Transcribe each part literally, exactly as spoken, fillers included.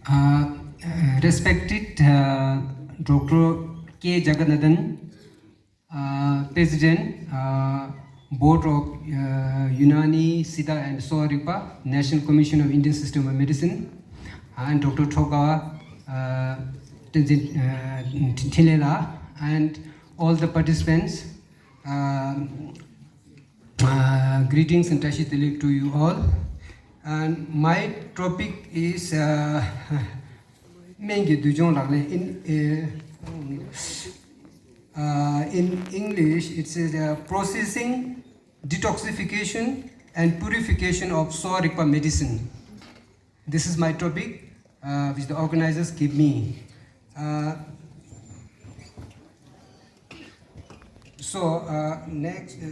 Uh, respected uh, Doctor K Jagannathan, uh, President, uh, Board of uh, Unani Siddha and Sowa Rigpa, National Commission of Indian System of Medicine, and Doctor Thogawa uh, Tenzin uh, Thinlela, and all the participants. Uh, uh, greetings and Tashi Delek to you all. And my topic is uh, སྨན་གྱི་བསྡུས་སྦྱོང་ལག་ལེན། In, uh, uh, in English, it says uh, processing, detoxification, and purification of Sowa Rigpa medicine. This is my topic uh, which the organizers give me. Uh, so, uh, next, uh,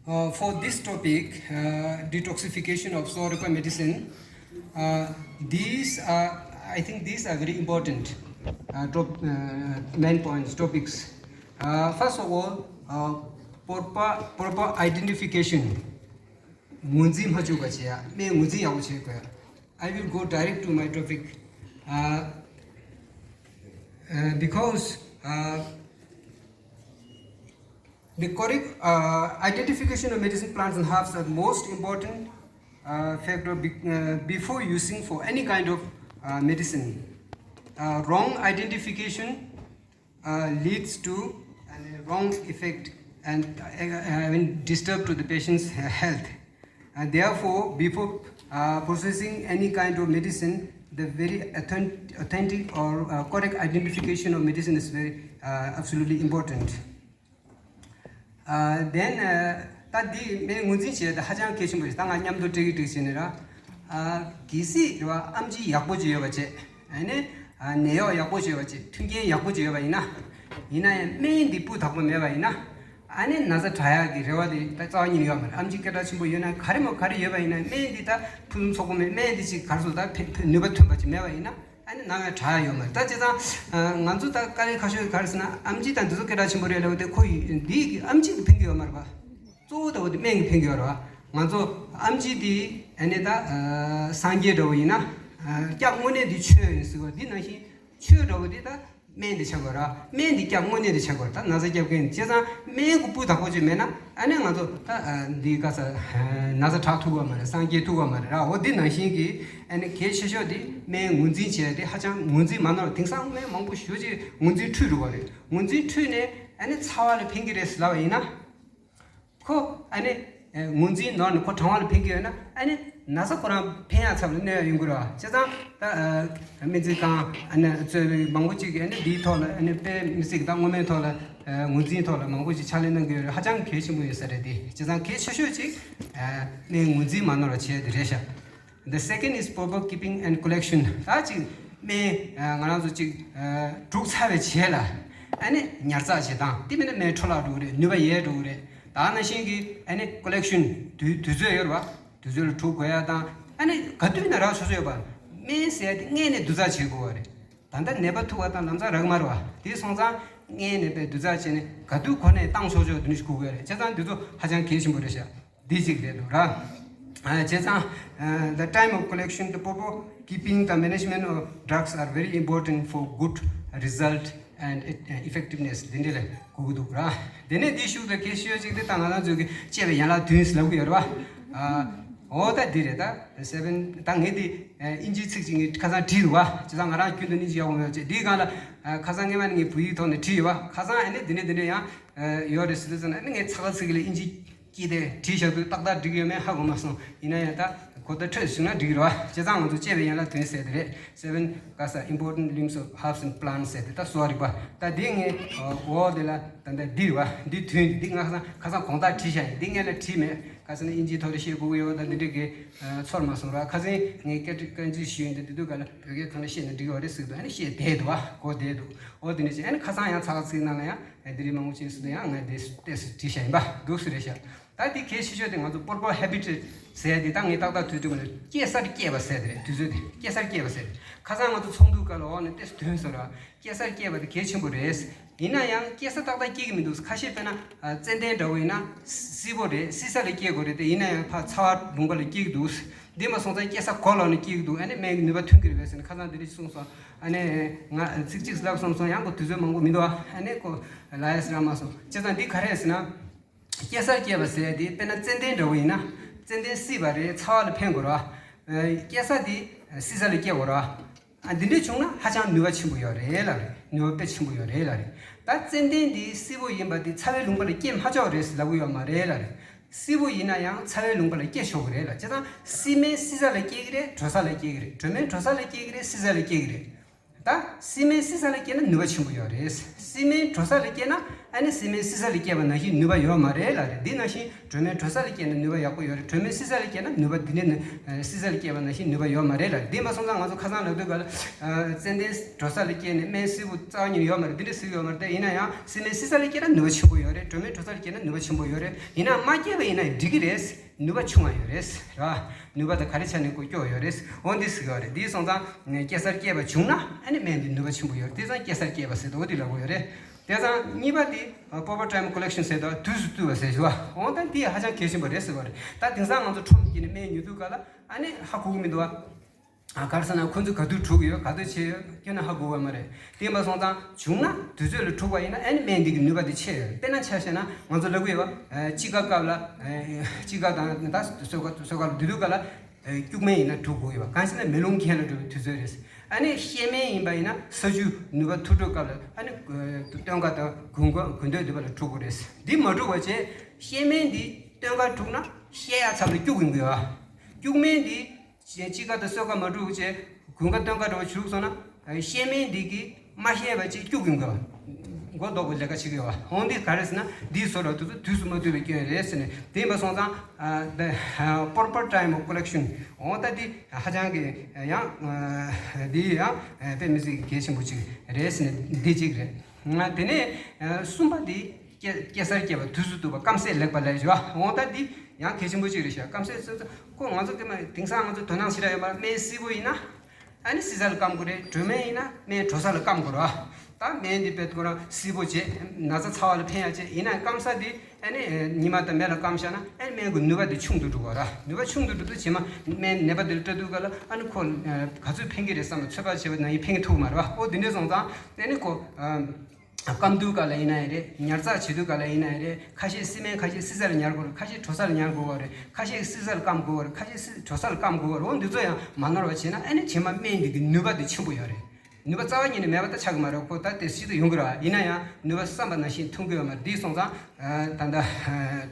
uh, for this topic, uh, detoxification of Sowa Rigpa medicine, uh, these are, I think these are very important uh, top, uh, main points, topics. Uh, first of all, uh, proper, proper identification. ངོས་འཛིན་མ་བཅུག་པ་བྱེད་ཡ། སྨན་ངོས་འཛིན་ཡག་པོ་བྱེད་དགོས་ཡ། I will go direct to my topic. Uh, uh, because uh, the correct uh, identification of medicine plants and herbs are most important uh, factor be, uh, before using for any kind of uh, medicine. Uh, wrong identification uh, leads to a wrong effect and uh, I mean, disturb to the patient's health. And therefore, before uh, processing any kind of medicine, the very authentic, authentic or uh, correct identification of medicine is very uh, absolutely important. Uh, then, uh, ད་འདི་སྨན་ངོས་འཛིན་བྱེད་ཡ་ད་ཧ་ཅང་གལ་ཆེན་པོ་རེད། ད་ང་མཉམ་དུ་སྤྲད་ཀྱི་འགྲིག་བྱས་ནས་ར། ཨ། གལ་སྲིད་རེད་བ། ཨེམ་ཆི་ཡག་པོ་ཅིག་ཡོད་པ་བྱས། ཨ་ནི། ཨ། ནད་གཡོག་ཡག་པོ་ཅིག་ཡོད་པ་བྱས། མཐུན་རྐྱེན་ཡག་པོ་ཅིག་ཡོད་པ་ཡིན་ན། ཡིན་ན་ཡང་སྨན་འདི་སྤུས་དག་པོ་མེད་པ་ཡིན་ན། ཨ་ནི་ན་ཚ་དྲག་ཡག་གི་རེ་བ་དེ་ད་རྩ་བ་ཉིད་ནས་ཡོད་མ་རེད། ཨེམ་ཆི་སྐད་གྲགས་ཆེན་པོ་ཡོད་ན་ག་རེ་མོ་ག་རེ་ཡོད་པ་ཡིན་ན། སྨན་འདི་ད་ཕུན་སུམ་ཚོགས་པོ་མེད། སྨན་འདི་ཅིག་ག་རེ་ཟེར། ད་ཕན་ཕན་ནུས་པ་ཐོན་པ་ཅིག་མེད་པ་ཡིན་ན། ཨ་ནི་ན་ཡང་དྲག་ཡོད་མ་རེད། ད་བྱས་ཙང་ང་ཚོ་ད་དཀའ་ལས་ཁག་ཤོས་ག་རེ་ཟེར་ན། ཨེམ་ཆི་དང་འདི་ཚོ་སྐད་གྲགས་ཆེན་པོ་རེད་ལབ་དེ། ཁོ་ཡི་འདི་གི་ཨེམ་ཆི་གི་ཕན་གྱི་ཡོད་མ་རེད་པ། གཙོ་བོ་ད་འོ་དེ་སྨན་གྱི་ཕན་གྱི་ཡོད་རེད་པ། ང་ཚོ་ཨེམ་ཆི་དེ་ཨ་ནི་ད་སངས་རྒྱས་འདྲ་བོ་ཡིན་ན། སྐྱབས་དངོས་གནས་དེ་ཆོས་ཡིན་ཟེར་བ། འདི་ནང་བཞིན་ཆོས་འདྲ་བོ་དེ་ད་སྨན་དེ་ཆགས་དགོས་རེད། སྨན་དེ་སྐྱབས་དངོས་གནས་དེ་ཆགས་དགོས་རེད། ད་ན་ཚ་སྐྱོབ་མཁན། བྱས་ཙང་སྨན་གྱི་སྤུས་དག་པོ་ཅིག་མེད་ན། ཨ་ནི་ང་ཚོ་ད་འདི་ག་ས་ན་ཚ་དྲག་ཐུབ་པ་མ་རེད། སངས་རྒྱས་ཐུབ་པ་མ་རེད་ར། འོ་འདི་ནང་བཞིན་གྱི་ཨ་ནི་གལ་ཆེ་ཤོས་དེ་སྨན་ངོས་འཛིན་བྱས་ཏེ། ཧ་ཅང་ངོས་འཛིན་མ་ནོར། དེང་སང་སྨན་མང་པོ་ཞེ་ཅིག་ངོས་འཛིན་འཁྲུལ་འགྲོ་བ་རེད། ངོས་འཛིན་འཁྲུལ་ནས་ཨ་ནི་ཚ་བ་ལ་ཕན་གྱི་རེད་ཟེར་ལབ་པ་ཡིན་ན། ཁོ་ཨ་ནི་ངོས་འཛིན་ནོར་ནས་ཁོ་གྲང་བ་ལ་ཕན་གྱི་ཡོད་ན། ཨ་ནི་ན་ཚ་ཁོ་རང་ཕན་ཡག་ཚབ་ལ་གནོད་ཡག་ཡོང་གི་རེད་པ། བྱས་ཙང་ད་སྨན་རྩིས་ཁང་ཨ་ནི་གཙོས་པའི་མང་པོ་ཅིག་གིས་ཨ་ནི་འདིའི་ཐོག་ལ། ཨ་ནི་དཔེ་མི་སྲིད་ཀྱི་ད་སྔོན་མའི་ཐོག་ལ་ངོས་འཛིན་ཐོག་ལ་མང་པོ་ཅིག་ཕྱག་ལས་གནང་གི་ཡོད་རེད། ཧ་ཅང་གལ་ཆེན་པོ་ཡོད་ས་རེད་དེ། བྱས་ཙང་གལ་ཆེ་ཤོས་ཅིག་སྨན་ངོས་འཛིན་མ་ནོར་བ་བྱས་དེ་རེད་ཤག The second is proper keeping and collection. ད་ཅིག་སྨན་ང་རང་ཚོ་ཅིག་བསྒྲུགས་ཚར་བའི་རྗེས་ལ་ཨ་ནི་ཉར་ཚགས་བྱེད་སྟངས། དེ་མིན་ན་སྨན་འཕྲོ་བརླག་འགྲོ་གི་རེད། ནུས་པ་ཡལ་འགྲོ་གི་རེད། ད་ནང་བཞིན་གྱི་ཨ་ནི་ཀོ་ལེག་ཤོན། དུས་དུས་ཚོད་ཡོད་རེད་པ། དུས་ཚོད་ལ་བསྒྲུག་དགོས་ཡ་དང་། ཨ་ནི་ག་དུས་ན་རག་ཆོག་ཆོག་ཡོད་པ། སྨན་ཟེར་ཡ་དེ་སྔས་ནས་བསྡུ་རྩལ་བྱེད་དགོས་པ་རེད། ད་ལྟ་ནད་པ་ཐུག་པ་དང་ལམ་སང་རག་གི་མ་རེད་པ། དེ་སོང་ཙང་སྔས་ནས་དཔེ་བསྡུ་རྩལ་བྱས་ནས་ག་དུས་གོ་ནས་བཏང་ཆོག་ཆོག་དེ་འདྲ་ཞིག་དགོས་ཀྱི་རེད། བྱས་ཙང་འདི་ཚོ་ཧ་ཅང་གལ་ཆེན་པོ་རེད་ཤག་འདི་གཅིག་རེད་འདུག་ར། ཨ། བྱས་ཙང་། ཨ། the time of collection, the proper keeping, the management of drugs are very important for good result and effectiveness. འདི་འདྲ་ལ་གོ་གི་འདུག་ར། དེ་ནས་འདི་ཤུགས་དང་གལ་ཆེ་ཤོས་གཅིག་དེ་ད་ང་རང་ཚོས་ཀྱི་བཅད་པའི་ཡན་ལག་བདུན་ཟེར་ལབ་ཀྱི་ཡོད་རེད་པ། ཨ། འོ་ད་འདི་རེད། ད་སེ་བེན། ད་ངས་འདི་ཨ། དབྱིན་ཇིའི་ཚིག་ཅིག་ངས་ཁ་སང་བྲིས་འདུག་པ། བྱས་ཙང་ང་རང་རྒྱུན་དུ་དབྱིན་ཇི་ཡག་པོ་མེད་པ་བྱས། འདིའི་སྒང་ལ་ཨ། ཁ་སང་སྔས་མ་ནས་ངས་བོད་ཡིག་ཐོག་ནས་བྲིས་ཡོད་པ། ཁ་སང་ཨ་ནི་འདི་ནས་འདི་ནས་ཡང་ཨ། ཡོད་རེད་ཟེར་དུས་ཙམ་ན། ཨ་ནི་ངས་ཚ་ཁ་ཚིག་ལ་དབྱིན་ཇི་སྐད་དེ་བྲིས་བཞག་དུས་ཏག་ཏག་འགྲིག་ཡོད་མེད་ཧ་གོ་མ་སོང་། ཡིན་ན་ཡང་ད་གོ་བརྡ་འཕྲོད་བྱུང་ན་འགྲིག་གི་རེད་པ། བྱས་ཙང་ང་ཚོ་བཅད་པའི་ཡན་ལག་བདུན་ཟེར་དེ་རེད། Seven ག་ས་important limbs of herbs and plants ཟེར་དེ། ད་གསོ་བ་རིག་པ། ད་འདི་ངས་འོ་དེ་ལ་ད་ལྟ་འདི་རེད་པ། འདི་བདུན། འདི་ང་ཁ་སང་ཁ་སང་དགོང་དག་བྲིས་བཞག་ཡིན། འདི་སྔོན་ལ་བྲིས་མེད། ག་ཟེར་ན་དབྱིན་ཇིའི་ཐོག་ལ་བཤད་དགོས་ཀྱི་ཡོད་པ་དང་འདི་འདྲ་གི་ཚོར་མ་སོང་ར། ཁ་སང་ངས་སྐད་སྐད་འཛུལ་ཞུས་ཡིན། འདི་འདི་དུས་ག་ལ་བོད་སྐད་ཐོག་ནས་བཤད་ན་འགྲིག་གི་རེད་ཟེར་གི་འདུག་ཨ་ནི་བཤད་བསྡད་འདུག་པ། གོ་བསྡད་འདུག་འོ་དེ་འདྲ་བྱས། ཨ་ནི་ཁ་སང་ཡང་ཚ་ཁ་ཚིག་ནང་ལ་ཡང་དེ་རིང་མང་པོ་ཅིག་ཟེར་དུས་ཡང་ངས་དེ་ཏོག་ཙམ་བྲིས་བཞག་ཡིན་པ། འདུག་སེ་རེད་ཤག་ད་འདི་གལ་ཆེ་ཤོས་དེ་ང་ཚོ་proper habit ཟེར་དེ། ད་ངས་ཏག་ཏག་དུས་དུས་མ་ལ་སྐྱེ་སར་སྐྱེས་པ་ཟེར་དེ་རེད། དུས་ཚོད་དེ་སྐྱེ་སར་སྐྱེས་པ་ཟེར་དེ། ཁ་སང་ང་ཚོ་ཚོགས་འདུའི་སྐབས་ལ་འོག་ནས་ཏོག་ཙམ་ཐོན་སོང་ར། སྐྱེ་སར་སྐྱེས་པ་དེ་གལ་ཆེན་པོ་རེད། ཡིན་ན་ཡང་སྐྱེ་ས་ཏག་ཏག་སྐྱེ་གི་མི་འདུག་ཁ་ཤས་དཔེར་ན་ཨ། ཙན་དན་འདྲ་བོ་ཡིན་ན་བསིལ་པོ་རེད། བསིལ་ས་ལ་སྐྱེ་དགོས་རེད་དེ། ཡིན་ན་ཡང་ཕར་ཚ་བ་ལུང་པ་ལ་སྐྱེ་གི་འདུག་འདི་མ་སོང་ཙང་སྐྱེ་ས་གོ་ལོག་ནས་སྐྱེ་གི་འདུག་ཨ་ནི་སྨན་གྱི་ནུས་པ་ཐོན་གྱི་རེད་པས་ཟེར་ནས་ཁ་སང་དེ་འདྲ་ཞིག་གསུངས་སོང་། ཨ་ནི་ང་ཚིག་གཅིག་ལབ་སོང་སོང་ཡང་ཁོ་དུས་ཚོད་མང་པོ་མི་འདུག་ཨ་ནི་ཁོ་ལ་ཡ་ཟེར་ར་མ་སོང་། བྱས་ཙང་འདི་ག་རེ་རེད་ཟེར་ན། སྐྱེ་སར་སྐྱེས་པ་ཟེར་ཡ་དེ་དཔེར་ན་ཙན་དན་འདྲ་བོ་ཡིན་ན། ཙན་དན་བསིལ་བ་རེད། ཚ་བ་ལ་ཕན་དགོས་ར། སྐྱེ་ས་དེ་བསིལ་ས་ལ་སྐྱེ་དགོས་ར། ཨ་འདི་འདྲས་བྱུང་ན་ཧ་ཅང་ནུས་པ་ཆེན་པོ་ཡོད་རེད་ལབ་རེད། ནུས་པ་དཔེ་ཆེན་པོ་ཡོད་རེད་ལབ་རེད། ད་ཙན་དན་འདི་བསིལ་པོ་ཡིན་པ་འདི་ཚ་བའི་ལུང་པ་ལ་སྐྱེ་མ་ཆོག་རེད་ཟེར་ལབ་གི་ཡོད་མ་རེད་ལབ་རེད། བསིལ་པོ་ཡིན་ན་ཡང་ཚ་བའི་ལུང་པ་ལ་སྐྱེ་ཆོག་གི་རེད་ལབ། བྱས་ཙང་བསིལ་སྨན་བསིལ་ས་ལ་སྐྱེ་གི་རེད། དྲོ་ས་ལ་སྐྱེ་གི་རེད། དྲོད་སྨན་དྲོ་ས་ལ་སྐྱེ་གི་རེད། བསིལ་ས་ལ་སྐྱེ་གི་རེད། ད་བསིལ་སྨན་བསིལ་ས་ལ་སྐྱེས་ན་ནུས་པ་ཆེན་པོ་ཡོད་རེད། བསིལ་སྨན་དྲོ་ས་ལ་སྐྱེས་ན་ཨ་ནི་བསིལ་སྨན་བསིལ་ས་ལ་སྐྱེས་པ་ནང་བཞིན་ནུས་པ་ཡོད་མ་རེད་ལབ་རེད། འདི་ནང་བཞིན་དྲོད་སྨན་དྲོ་ས་ལ་སྐྱེས་ན་ནུས་པ་ཡག་པོ་ཡོད་རེད། དྲོད་སྨན་བསིལ་ས་ལ་སྐྱེས་ན་ནུས་པ་འདི་འདྲའི་ནི་ཨ་བསིལ་ས་ལ་སྐྱེས་པ་ནང་བཞིན་ནུས་པ་ཡོད་མ་རེད་ལབ་རེད། འདི་མ་སོང་ཙང་ང་ཚོ་ཁ་སང་ལབ་དུས་ག་ལ་ཨ་ཙན་དན་དྲོ་ས་ལ་སྐྱེས་ནས་སྨན་བསིལ་པོ་རྩ་བ་ཉིད་ནས་ཡོད་མ་རེད། འདི་འདྲ་བསིལ་ཡོད་མ་རེད། དེ་ཡིན་ན་ཡང་བསིལ་སྨན་བསིལ་ས་ལ་སྐྱེས་ན་ནུས་པ་ཆེན་པོ་ཡོད་རེད། དྲོད་སྨན་དྲོ་ས་ལ་སྐྱེས་ན་ནུས་པ་ཆེན་པོ་ཡོད་རེད། ཡིན་ན་མ་སྐྱེས་པ་ཡིན་ན་འགྲིག་གི་རེད། ནུས་པ་ཆུང་བ་ཡོད་རེད་ར། ནུས་པ་དང་ག་རེ་ཆ་ནས་ཀོ་སྐྱོ་ཡོད་རེད། འོ་འདི་ཟེར་གི་ཡོད་རེད། འདི་སོང་ཙང་སྐྱེ་སར་སྐྱེས་པ་བྱུང་ན་ཨ་ནི་སྨན་འདི་ནུས་པ་ཆེན་པོ་ཡོད་རེད། དེ་ཙང་སྐྱེ་སར་སྐྱེས་པ་ཟེར་དུས་འོ་འདི་ལབ་གི་ཡོད་རེད། དེ་ཙང་གཉིས་པ་དེ་proper time collection ཟེར་དུས་དུས་སུ་བཏུས་པ་ཟེར་གི་ཡོད། འོ་ད་འདི་ཧ་ཅང་གལ་ཆེན་པོ་རེད་ཟེར་གི་ཡོད་རེད། ད་དེང་སང་ང་ཚོ་ཁྲོམ་གྱི་ནས་སྨན་ཉོ་དུས་ག་ལ་ཨ་ནི་ཧ་གོ་གི་མི་འདུག་བ། ཨ་ག་རེ་ཟེར་ན་ཁོ་ཚོས་ག་དུས་དྲུག་ཡོད། ག་དུས་ཕྱེ་ཡོད། ཁྱོན་ནས་ཧ་གོ་བ་མ་རེད། དེ་མ་སོང་ཙང་བྱུང་ན་དུས་ཚོད་ལ་དྲུག་པ་ཡིན་ན་ཨ་ནི་སྨན་འདི་གི་ནུས་པ་དེ་ཆེ་ཡོད། དཔེར་ན་ཆ་བཞག་ན་ང་ཚོ་ལབ་གི་ཡོད་པ། དཔྱིད་ཀ་སྐབས་ལ་དཔྱིད་ཀ་དང་ད་གསོལ་ཁ་གསོལ་ཁ་ལ་དུས་དུས་སྐབས་ལ་སྐྱུག་སྨན་ཡིན་ན་དྲུག་དགོས་ཡོད་པ། གང་ཞེ་ན་མེ་རླུང་ཁྱེར་ལ་འགྲོ་བའི་དུས་ཚོད་རེད། ཨ་ནི་བཤལ་སྨན་ཡིན་པ་ཡིན་ན་ས་ཆུ་ནུས་པ་ཐུག་འགྲོ་སྐབས་ལ་ཨ་ནི་སྟོན་ཁ་དང་དགུན་ཁ་དགུན་སྟོད་འདི་པ་ལ་དྲུག་དགོས་རེད། འདི་མ་དྲུག་པ་བྱས་བཤལ་སྨན་འདི་སྟོན་ཁ་དྲུག་ན་བཤལ་ཡག་ཚབ་ལ་སྐྱུག་ཡོང་གི་ཡོད། སྐྱུག་སྨན་འདི་དཔྱིད་ཀ་དང་གསོལ་ཁ་མ་དྲུག་བྱས་དགུན་ཁ་སྟོན་ཁ་འགྲོ་བ་བྱུགས་སོང་ན་བཤལ་སྨན་འདི་གིས་མ་བཤལ་བ་ཅིག་སྐྱུག་ཡོང་གི་ཡོད། མགོ་འདོགས་པའི་ལས་ཀ་བྱེད་ཀྱི་ཡོད། འོ་འདི་ག་རེ་ཟེར་ན་འདིའི་བཟོ་ལ་དུས་ཚོད་དུས་སུ་མ་བཏུས་པའི་སྐྱོན་རེད་ཟེར་ནས། དེ་ཡིན་པ་སོང་ཙང་the proper time of collection འོ་ད་འདི་ཧ་ཅང་གི་ཡང་འདི་ཡང་དཔེ་མི་སྲིད་གལ་ཆེན་པོ་ཅིག་རེད་ཟེར་ནས་འདི་གཅིག་རེད། དེ་ནས་གསུམ་པ་འདི་སྐྱེ་སྐྱེ་སར་སྐྱེས་པ་དུས་སུ་བཏུས་པ་སྐམ་སྲེག་ལེགས་པ་ལས་བྱུང་བ། འོ་ད་འདི་ཡང་གལ་ཆེན་པོ་ཅིག་རེད་ཤག་སྐམ་སྲེག་ཟེར་ཚོ་ཁོ་ང་ཚོ་དེ་མ་དེང་སང་ང་ཚོ་དོ་སྣང་ཞེ་དྲག་ཡོད་མ་རེད། སྨན་བསིལ་པོ་ཡིན་ན་ཨ་ནི་བསིལ་ས་ལ་སྐམ་དགོས་རེད། དྲོད་སྨན་ཡིན་ན་སྨན་དྲོ་ས་ལ་སྐམ་དགོས་རེད། ད་སྨན་འདི་དཔེ་ཁོ་རང་བསིལ་པོ་བྱས་ན་ཚ་ཚ་བ་ལ་ཕན་ཡག་བྱས་ཡིན་ན་སྐམ་ས་འདི་ཨ་ནི་ཉི་མ་དང་མེ་ལ་སྐམ་བཞག་ན་ཨ་ནི་སྨན་གྱི་ནུས་པ་འདི་ཆུང་དུ་འགྲོ་གི་རེད། ནུས་པ་ཆུང་དུ་འགྲོ་དུས་རྗེས་མ་སྨན་ནད་པ་འདི་ལ་སྤྲད་དུས་ག་ལ་ཨ་ནི་ཁོ་ག་ཚོད་ཕན་གྱི་རེད་བསམ་ལ་ཚོད་དཔག་བྱས་པ་ན་ཡིན་ཕན་གྱི་ཐུག་མ་རེད་བ། ཨོ་འདི་འདྲས་སོང་ཙང་ཨ་ནི་ཁོ་སྐམ་དུས་ག་ལ་ཡིན་ན་ཡང་རེད། ཉར་ཚགས་བྱེད་དུས་ག་ལ་ཡིན་ན་ཡང་རེད། ཁ་ཤས་བསིལ་སྨན་ཁ་ཤས་བསིལ་ས་ལ་ཉར་དགོས་རེད། ཁ་ཤས་དྲོ་ས་ལ་ཉར་དགོས་པ་རེད། ཁ་ཤས་བསིལ་ས་ལ་སྐམ་དགོས་པ་རེད། ཁ་ཤས་བསིལ་དྲོ་ས་ལ་སྐམ་དགོས་པ་རེད། འོ་འདི་ཚོ་ཡང་མ་ནོར་བ་བྱས་ན་ཨ་ནི་རྗེས་མ་སྨན་འདི་གི་ནུས་པ་འདི་ཆེན་པོ་ཡོད་རེད། ནུས་པ་རྩ་བ་ཉིད་ནས་མེད་པ་ད་ཆགས་ཀྱི་མ་རེད། ཁོ་ད་དེ་སྲིད་དུ་ཡོང་གི་རེད་བ། ཡིན་ན་ཡང་ནུས་པ་བསམ་པ་ནང་བཞིན་ཐོན་གི་ཡོད་མ་རེད། འདི་སོང་ཙང་ད་ལྟ་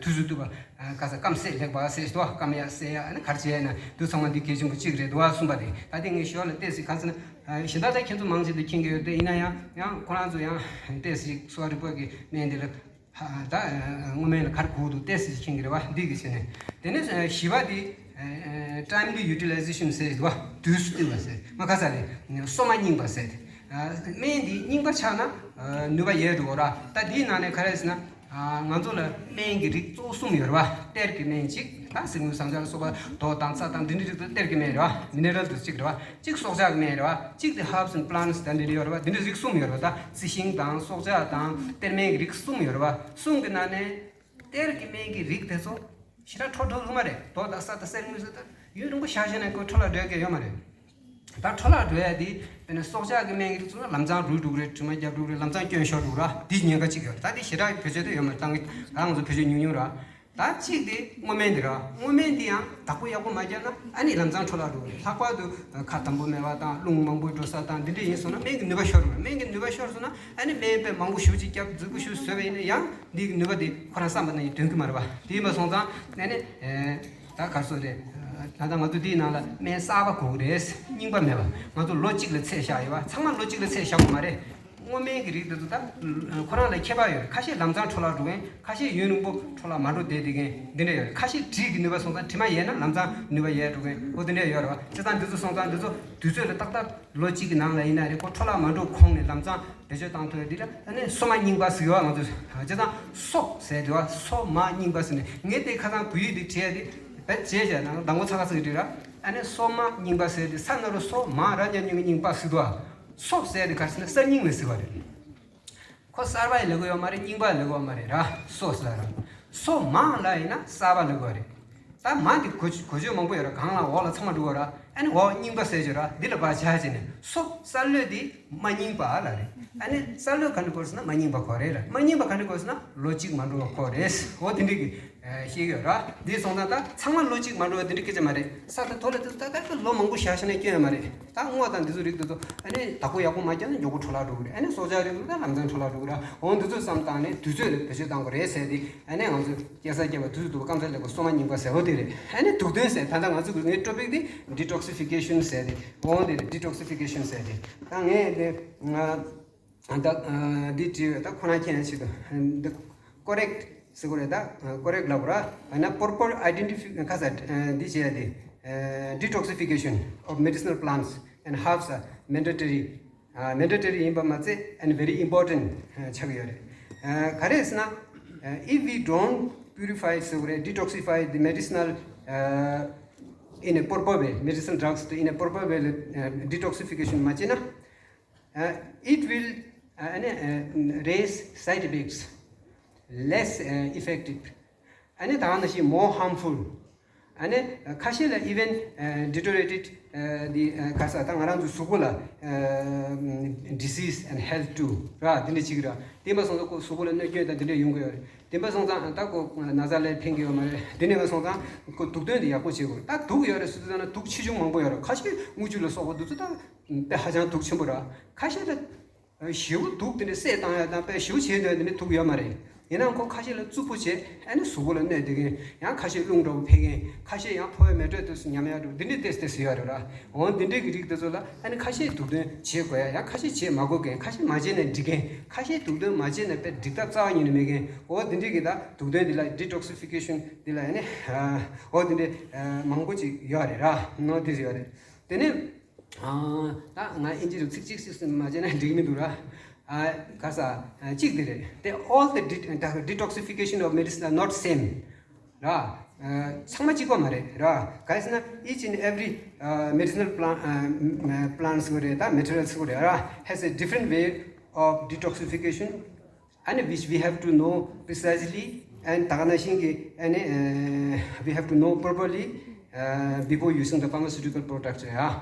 དུས་སུ་བཏུས་པ་ག་ས་སྐམ་སྲེག་ལེགས་པ་ཟེར་ཞིག་འདུག་སྐམ་ཡག་སྲེག་ཡག་ཨ་ནི་ག་རེ་བྱས་ན་འདི་ཚང་མ་འདི་གལ་ཆེན་པོ་གཅིག་རེད་འདུག་བ་གསུངས་པ་རེད། ད་ལྟ་ངས་ཞོར་ལ་ཏོག་ཙམ་ག་ཚོད་ན་གཞན་དག་ད་ཁྱེད་ཚོ་མང་ཆེ་འདི་མཁྱེན་གི་ཡོད་དེ། ཡིན་ན་ཡང་ཡང་ཁོ་རང་ཚོ་ཡང་ཏོག་ཙམ་གསོ་བ་རིག་པ་གི་སྨན་འདི་ལ་ད་སྔོ་སྨན་ལ་ག་རེ་དགོས་འདུག་ཏོག་ཙམ་མཁྱེན་གི་རེད་བ། འདི་གི་བྱས་ནས། དེ་ནས་བཞི་པ་འདི་timely utilization ཟེར་འདུག་བ། དུས་སུ་བཏུས་པ་ཟེར། མ་ཁ་ས་རེད། སོ་མ་རྙིང་པ་ཟེར། སྨན་འདི་རྙིང་པ་ཆགས་ན་ནུས་པ་ཡལ་འགྲོ་གི་རེད་བ། ད་འདིའི་ནང་ནས་ག་རེ་ཟེར་ན། ང་ཚོ་ལ་སྨན་གྱི་རིགས་གཙོ་བོ་གསུམ་ཡོད་རེད་བ། གཏེར་གྱི་སྨན་གཅིག་ད་གཟེར་དངུལ་ཟངས་ལྕགས་ལ་སོགས་པ་རྡོ་དང་ཚྭ་དང་འདི་འདྲའི་རིགས་དེ་གཏེར་གྱི་སྨན་རེད་བ། མི་ནེ་རལ་དེ་གཅིག་རེད་བ། གཅིག་སྲོག་ཆགས་ཀྱི་སྨན་རེད་བ། གཅིག་དེ་herbs and plants ད་འདི་འདྲ་ཡོད་རེད་བ། འདི་འདྲའི་རིགས་གསུམ་ཡོད་རེད་བ། ད་རྩི་ཤིང་དང་སྲོག་ཆགས་དང་གཏེར་སྨན་གྱི་རིགས་གསུམ་ཡོད་རེད་བ། གསུམ་གྱི་ནང་ནས་གཏེར་གྱི་སྨན་གྱི་རིགས་དེ་ཚོ་ཞེ་དྲག་འཕྲོ་འགྲོ་གི་མ་རེད། རྡོ་དང་ས་དང་གཟེར་དངུལ་ཟེར་ད་ཡུན་རིང་པོ་བཞག་བྱས་ནས་ཁོ་འཕྲོ་བརླག་འགྲོ་ཡ་གི་ཡོད་མ་རེད། ད་འཕྲོ་བརླག་འགྲོ་ཡ་དེ་དཔེར་ན་སྲོག་ཆགས་ཀྱི་སྨན་གྱི་རིགས་ཚོ་ལམ་སང་རུལ་འགྲོ་གི་རེད། དྲི་མ་རྒྱབ་འགྲོ་གི་རེད། ལམ་སང་སྐྱོན་ཤོར་འགྲོ་གི་རེད། འདི་ཉེན་ཁ་གཅིག་ཡོད་རེད། ད་དེ་ཞེ་དྲག་བེད་སྤྱོད་དུ་ཡོད་མ་རེད། ད་ང་ད་ང་ཚོ་བེད་སྤྱོད་ཉུང་ཉུང་རེད། ད་གཅིག་དེ་སྔོ་སྨན་དེ་རེད། སྔོ་སྨན་དེ་ཡང་བདག་པོ་ཡག་པོ་མ་བརྒྱབ་ན་ཨ་ནི་ལམ་སང་འཕྲོ་བརླག་འགྲོ་གི་རེད། ལྷག་པར་དུ་ཁ་དམ་པོ་མེད་པ་དང་རླུང་མང་པོ་འགྲོ་ས་དང་འདི་འདྲ་ཡིན་སོང་ན་སྨན་གྱི་ནུས་པ་ཤོར་འགྲོ་གི་རེད། སྨན་གྱི་ནུས་པ་ཤོར་སོང་ན་ཨ་ནི་སྨན་དཔེ་མང་པོ་ཞེ་པོ་ཅིག་བརྒྱབ་རྫིག་པོ་ཞེ་པོ་བཟོས་པ་ཡིན་ན་ཡང་འདི་གི་ནུས་པ་དེ་ཁོ་རང་བསམ་པ་ནང་བཞིན་ཐོན་གྱི་མ་རེད་བ། དེ་ཡིན་པ་སོང་ཙང་ཨ་ནི། ད་ག་རེ་ཟེར་དགོས་རེད། ད་ལྟ་ང་ཚོ་འདིའི་ནང་ལ་སྨན་གསར་པ་དགོས་ཀྱི་རེད། རྙིང་པ་མེད་པ། ང་ཚོ་ལོ་གཅིག་ལ་ཚད་བཞག་ཡོད་པ། ཚང་མ་ལོ་གཅིག་ལ་ཚད་བཞག་དགོས་མ་རེད། སྔོ་སྨན་གྱི་རིགས་འདི་ཚོ་ད་ཁོ་རང་ལ་ཁྱད་པར་ཡོད་རེད། ཁ་ཤས་ལམ་སང་འཕྲོ་བརླག་འགྲོ་མཁན། ཁ་ཤས་ཡུན་རིང་པོ་འཕྲོ་བརླག་མ་འགྲོ་བསྡད་བསྡད་མཁན་འདི་འདྲ་ཡོད་རེད། ཁ་ཤས་དྲིས་ཀྱི་ནུས་པ་སོང་ཙང་དྲི་མ་ཡལ་ན་ལམ་སང་ནུས་པ་ཡལ་འགྲོ་མཁན་འོ་འདི་འདྲ་ཡོད་རེད་བ། བྱས་ཙང་འདི་ཚོ་སོང་ཙང་འདི་ཚོ་དུས་ཚོད་ལ་ཏག་ཏག་ལོ་གཅིག་གི་ནང་ལ་ཡིན་ན་རེད། ཁོ་འཕྲོ་བརླག་མ་འགྲོ་གོང་ནས་ལམ་སང་བེད་སྤྱོད་བཏང་ཐུབ་ཡ་འདི་ལ་ཨ་ནི་སོ་མ་རྙིང་པ་ཟེར་གྱི་ཡོད། ང་ཚོས་བྱས་ཙང་སོ་ཟེར་དུས་བ། སོ་མ་རྙིང་པ་ཟེར་ནས་ངས་དེ་ཁ་སང་བོད་ཡིག་དེ་བྲིས་ཡ་དེ་བེད་བྱས་བྱས་ན་མདང་དགོང་ཚ་ཁ་ཚིག་བྲིས་ར། ཨ་ནི་སོ་མ་རྙིང་པ་ཟེར་དེ་ས་ན་རོ་སོ་མ་ར་ཉ་ཉུང་གི་རྙིང་པ་ཟེར་དུས་བ། སོ་ཟེར་དེ་ག་རེ་ཟེར་ན་གསར་རྙིང་ལ་ཟེར་བ་རེད། ཁོ་གསར་པ་ཡི་ལབ་གི་ཡོད་མ་རེད། རྙིང་པ་ལབ་གི་ཡོད་མ་རེད་ར། སོ་ཟེར་ར། སོ་མ་ལ་ཡིན་ན་གསར་པ་ལབ་གི་ཡོད་རེད། ད་མ་འདི་གོ་གོ་ཆོད་མང་པོ་ཡོད་ར། གང་ལ་འོག་ལ་ཚང་མ་འགྲོ་བ་ར། ཨ་ནི་འོག་རྙིང་པ་ཟེར་ཆོད་ར། འདི་ལ་བ་བྱ་བྱས་ནས་སོ་ས་ལོད་འདི་མ་རྙིང་པ་ལ་རེད། ཨ་ནི་ས་ལོད་ག་འདྲ་དགོས་ཟེར་ན་མ་རྙིང་པ་ཁོ་རེད་ལ། མ་རྙིང་པ་ག་འདྲ་དགོས་ཟེར་ན་ལོ་གཅིག་མ་འགྲོ་བ་ཁོ་རེད། འོ་དེ་འདྲ་གི་ཤེས་ཡོད་ར། འདི་སོང་ཙང་ད་ཚང་མ་ལོ་གཅིག་མ་འགྲོ་བ་དེ་འདྲ་སྐད་ཆ་མ་རེད། ས་དང་ཐོག་ལ་དེ་ཚོ་ད་ལྟ་ལོ་མང་པོ་བཞག་བཞག་ན་སྐྱོན་ཡོད་མ་རེད། ད་སྔོ་དང་འདི་ཚོ་རིགས་དེ་ཚོ་ཨ་ནི་བདག་པོ་ཡག་པོ་མ་བརྒྱབ་ན་མགྱོགས་པོ་འཕྲོ་བརླག་འགྲོ་གི་རེད། ཨ་ནི་སྲོག་ཆགས་རིགས་ཚོ་ད་ལམ་སང་འཕྲོ་བརླག་འགྲོ་གི་རེད། འོ་འདི་ཚོ་བསམ་བཏང་ནས་དུས་ཚོད་ལ་བེད་སྤྱོད་བཏང་དགོས་རེད་ཟེར་ཏེ། ཨ་ནི་ང་ཚོ་སྐྱེས་ས་སྐྱེས་པ་དུས་ཚོད་དུ་སྐམ་ས་ལེགས་པ་སོ་མ་རྙིང་པ་ཟེར་བ་དེ་རེད། ཨ་ནི་དུག་འདོན་ཟེར། ད་ལྟ་ང་ཚོ་གི་ངའི་ཊོ་པིག་དེ་ཌི་ཊོག་སི་ཕི་ཀེ་ཤན་ཟེར་ཏེ། འོ་དེ་རེད། ཌི་ཊོག་སི་ཕི་ཀེ་ཤན་ཟེར་ཏེ། ད་ངས་དེ་ང་ད་འདི་བྲིས་ཡོད། ད་ཁོ་རང་མཁྱེན་ཡ་ཆེད་དུ་འདི་ཀོ་རེག་ཟེར་དགོས་རེད། ད་ཀོ་རེག་ལབ་ར། ཨ་ན་པོར་པོར་ཨའི་ཌེན་ཊི་ཕི་ཁ་ས་འདི་བྱས་ཏེ། ཌི་ཊོག་སི་ཕི་ཀེ་ཤན་ཨོཕ་མེ་ཌི་སི་ནལ་པ་ལན་ཊི་སི་ཨེན་ཌི་ཧརབ་སི་ཨར་མེན་ཌེ་ཊོ་རི། མེན་ཌེ་ཊོ་རི་ཡིན་པ་མ་ཚད་ཨེན་ཌི་བེ་རི་ཨིམ་པོར་ཊེན་ཊི་ཆགས་ཀྱི་ཡོད་རེད། ག་རེ་ཟེར་ན། If we don't purify ཟེར་དགོས་རེད། detoxify the medicinal in a proper way, medicinal drugs in a proper way, detoxification མ་བྱས་ན། It will raise side effects, less effective, ཨ་ནི་ད་ག་ནང་བཞིན་more harmful. ཨ་ནི་ཁ་ཤས་ལ་even deteriorated the ག་ས་ད་ང་རང་ཚོའི་གཟུགས་པོ་ལ་disease and health too ར། འདི་འདྲ་ཅིག་ར། དེ་མ་སོང་ཙང་ཁོ་གཟུགས་པོ་ལ་གནོད་སྐྱོན་དང་འདི་འདྲ་ཡོང་གི་ཡོད་རེད། དེ་མ་སོང་ཙང་ད་ཁོ་ན་ཚ་ལ་ཕན་གྱི་ཡོད་མ་རེད། དེ་ནས་མ་སོང་ཙང་ཁོ་དུག་འདོན་དེ་ཡག་པོ་བྱེད་དགོས། ད་དུག་ཡོད་རེད་ཟེར་དུས་ཙང་ན་དུག་ཆེ་ཆུང་མང་པོ་ཡོད་རེད། ཁ་ཤས་རྔུལ་ཆུ་ལ་སོགས་པ་འདི་ཚོ་ད་དཔེ་ཧ་ཅང་དུག་ཆེན་པོ་ར། ཁ་ཤས་ད་ཞེ་པོ་དུག་དེ་འདྲ་བསད་བཏང་ཡ་དང་དཔེ་ཞེ་པོ་བྱེད་འདོད་དེ་འདྲ་དུག་ཡོད་མ་རེད། ཡིན་ནའང་ཁོ་ཁ་ཤས་ལ་རྩུབ་པོ་བྱེད། ཨ་ནི་གཟུགས་པོ་ལ་གནོད་བསྡད་མཁན། ཡང་ཁ་ཤས་རླུང་འདྲ་བོ་འཕེན་མཁན། ཁ་ཤས་ཡང་ཕོ་བའི་མེ་དྲོད་དེ་ཚོ་ཉམས་ཡག་འགྲོ། འདི་འདྲའི་ཏོག་ཙམ་ཏོག་ཙམ་ཡོད་རེད་ར། འོ་འདི་འདྲའི་གི་རིགས་དེ་ཚོ་ལ་ཨ་ནི་ཁ་ཤས་དུག་འདོན་བྱེད་དགོས་ཡ། ཡང་ཁ་ཤས་བྱེད་མ་དགོས་མཁན། ཁ་ཤས་མ་བྱས་ནས་འགྲིག་མཁན། ཁ་ཤས་དུག་འདོན་མ་བྱས་ནས་དཔེ་འགྲིག་ཐབས་རྩ་བ་ཉིད་ནས་མེད་མཁན། འོ་འདི་འདྲའི་གི་ད་དུག་འདོན་འདི་ལ་ཌི་ཊོག་སི་ཕི་ཀེ་ཤན་འདི་ལ་ཨ་ནི་འོ་འདི་འདྲའི་མང་པོ་ཅིག་ཡོད་རེད་ར། ནོ་འདི་ཡོད་རེད། དེ་ནས། ད་ང་ཨིན་ཇི་རུ་ཚིག་གཅིག་ཚིག་གསུམ་མ་བྱས་ན་འགྲིག་མི་འདུག་ར། ཨ་ག་ས་གཅིག་དེ་རེད། They all the de- the detoxification of medicine are not same ར། ཚང་མ་གཅིག་པ་མ་རེད་ར། ག་རེ་ཟེར་ན་each and every medicinal plant plants ཟེར་དགོས་རེད། ད་materials ཟེར་དགོས་རེད་ར། Has a different way of detoxification and which we have to know precisely and ད་ག་ནང་བཞིན་གྱི་ཨ་ནི་we have to know properly before using the pharmaceutical product ཡ།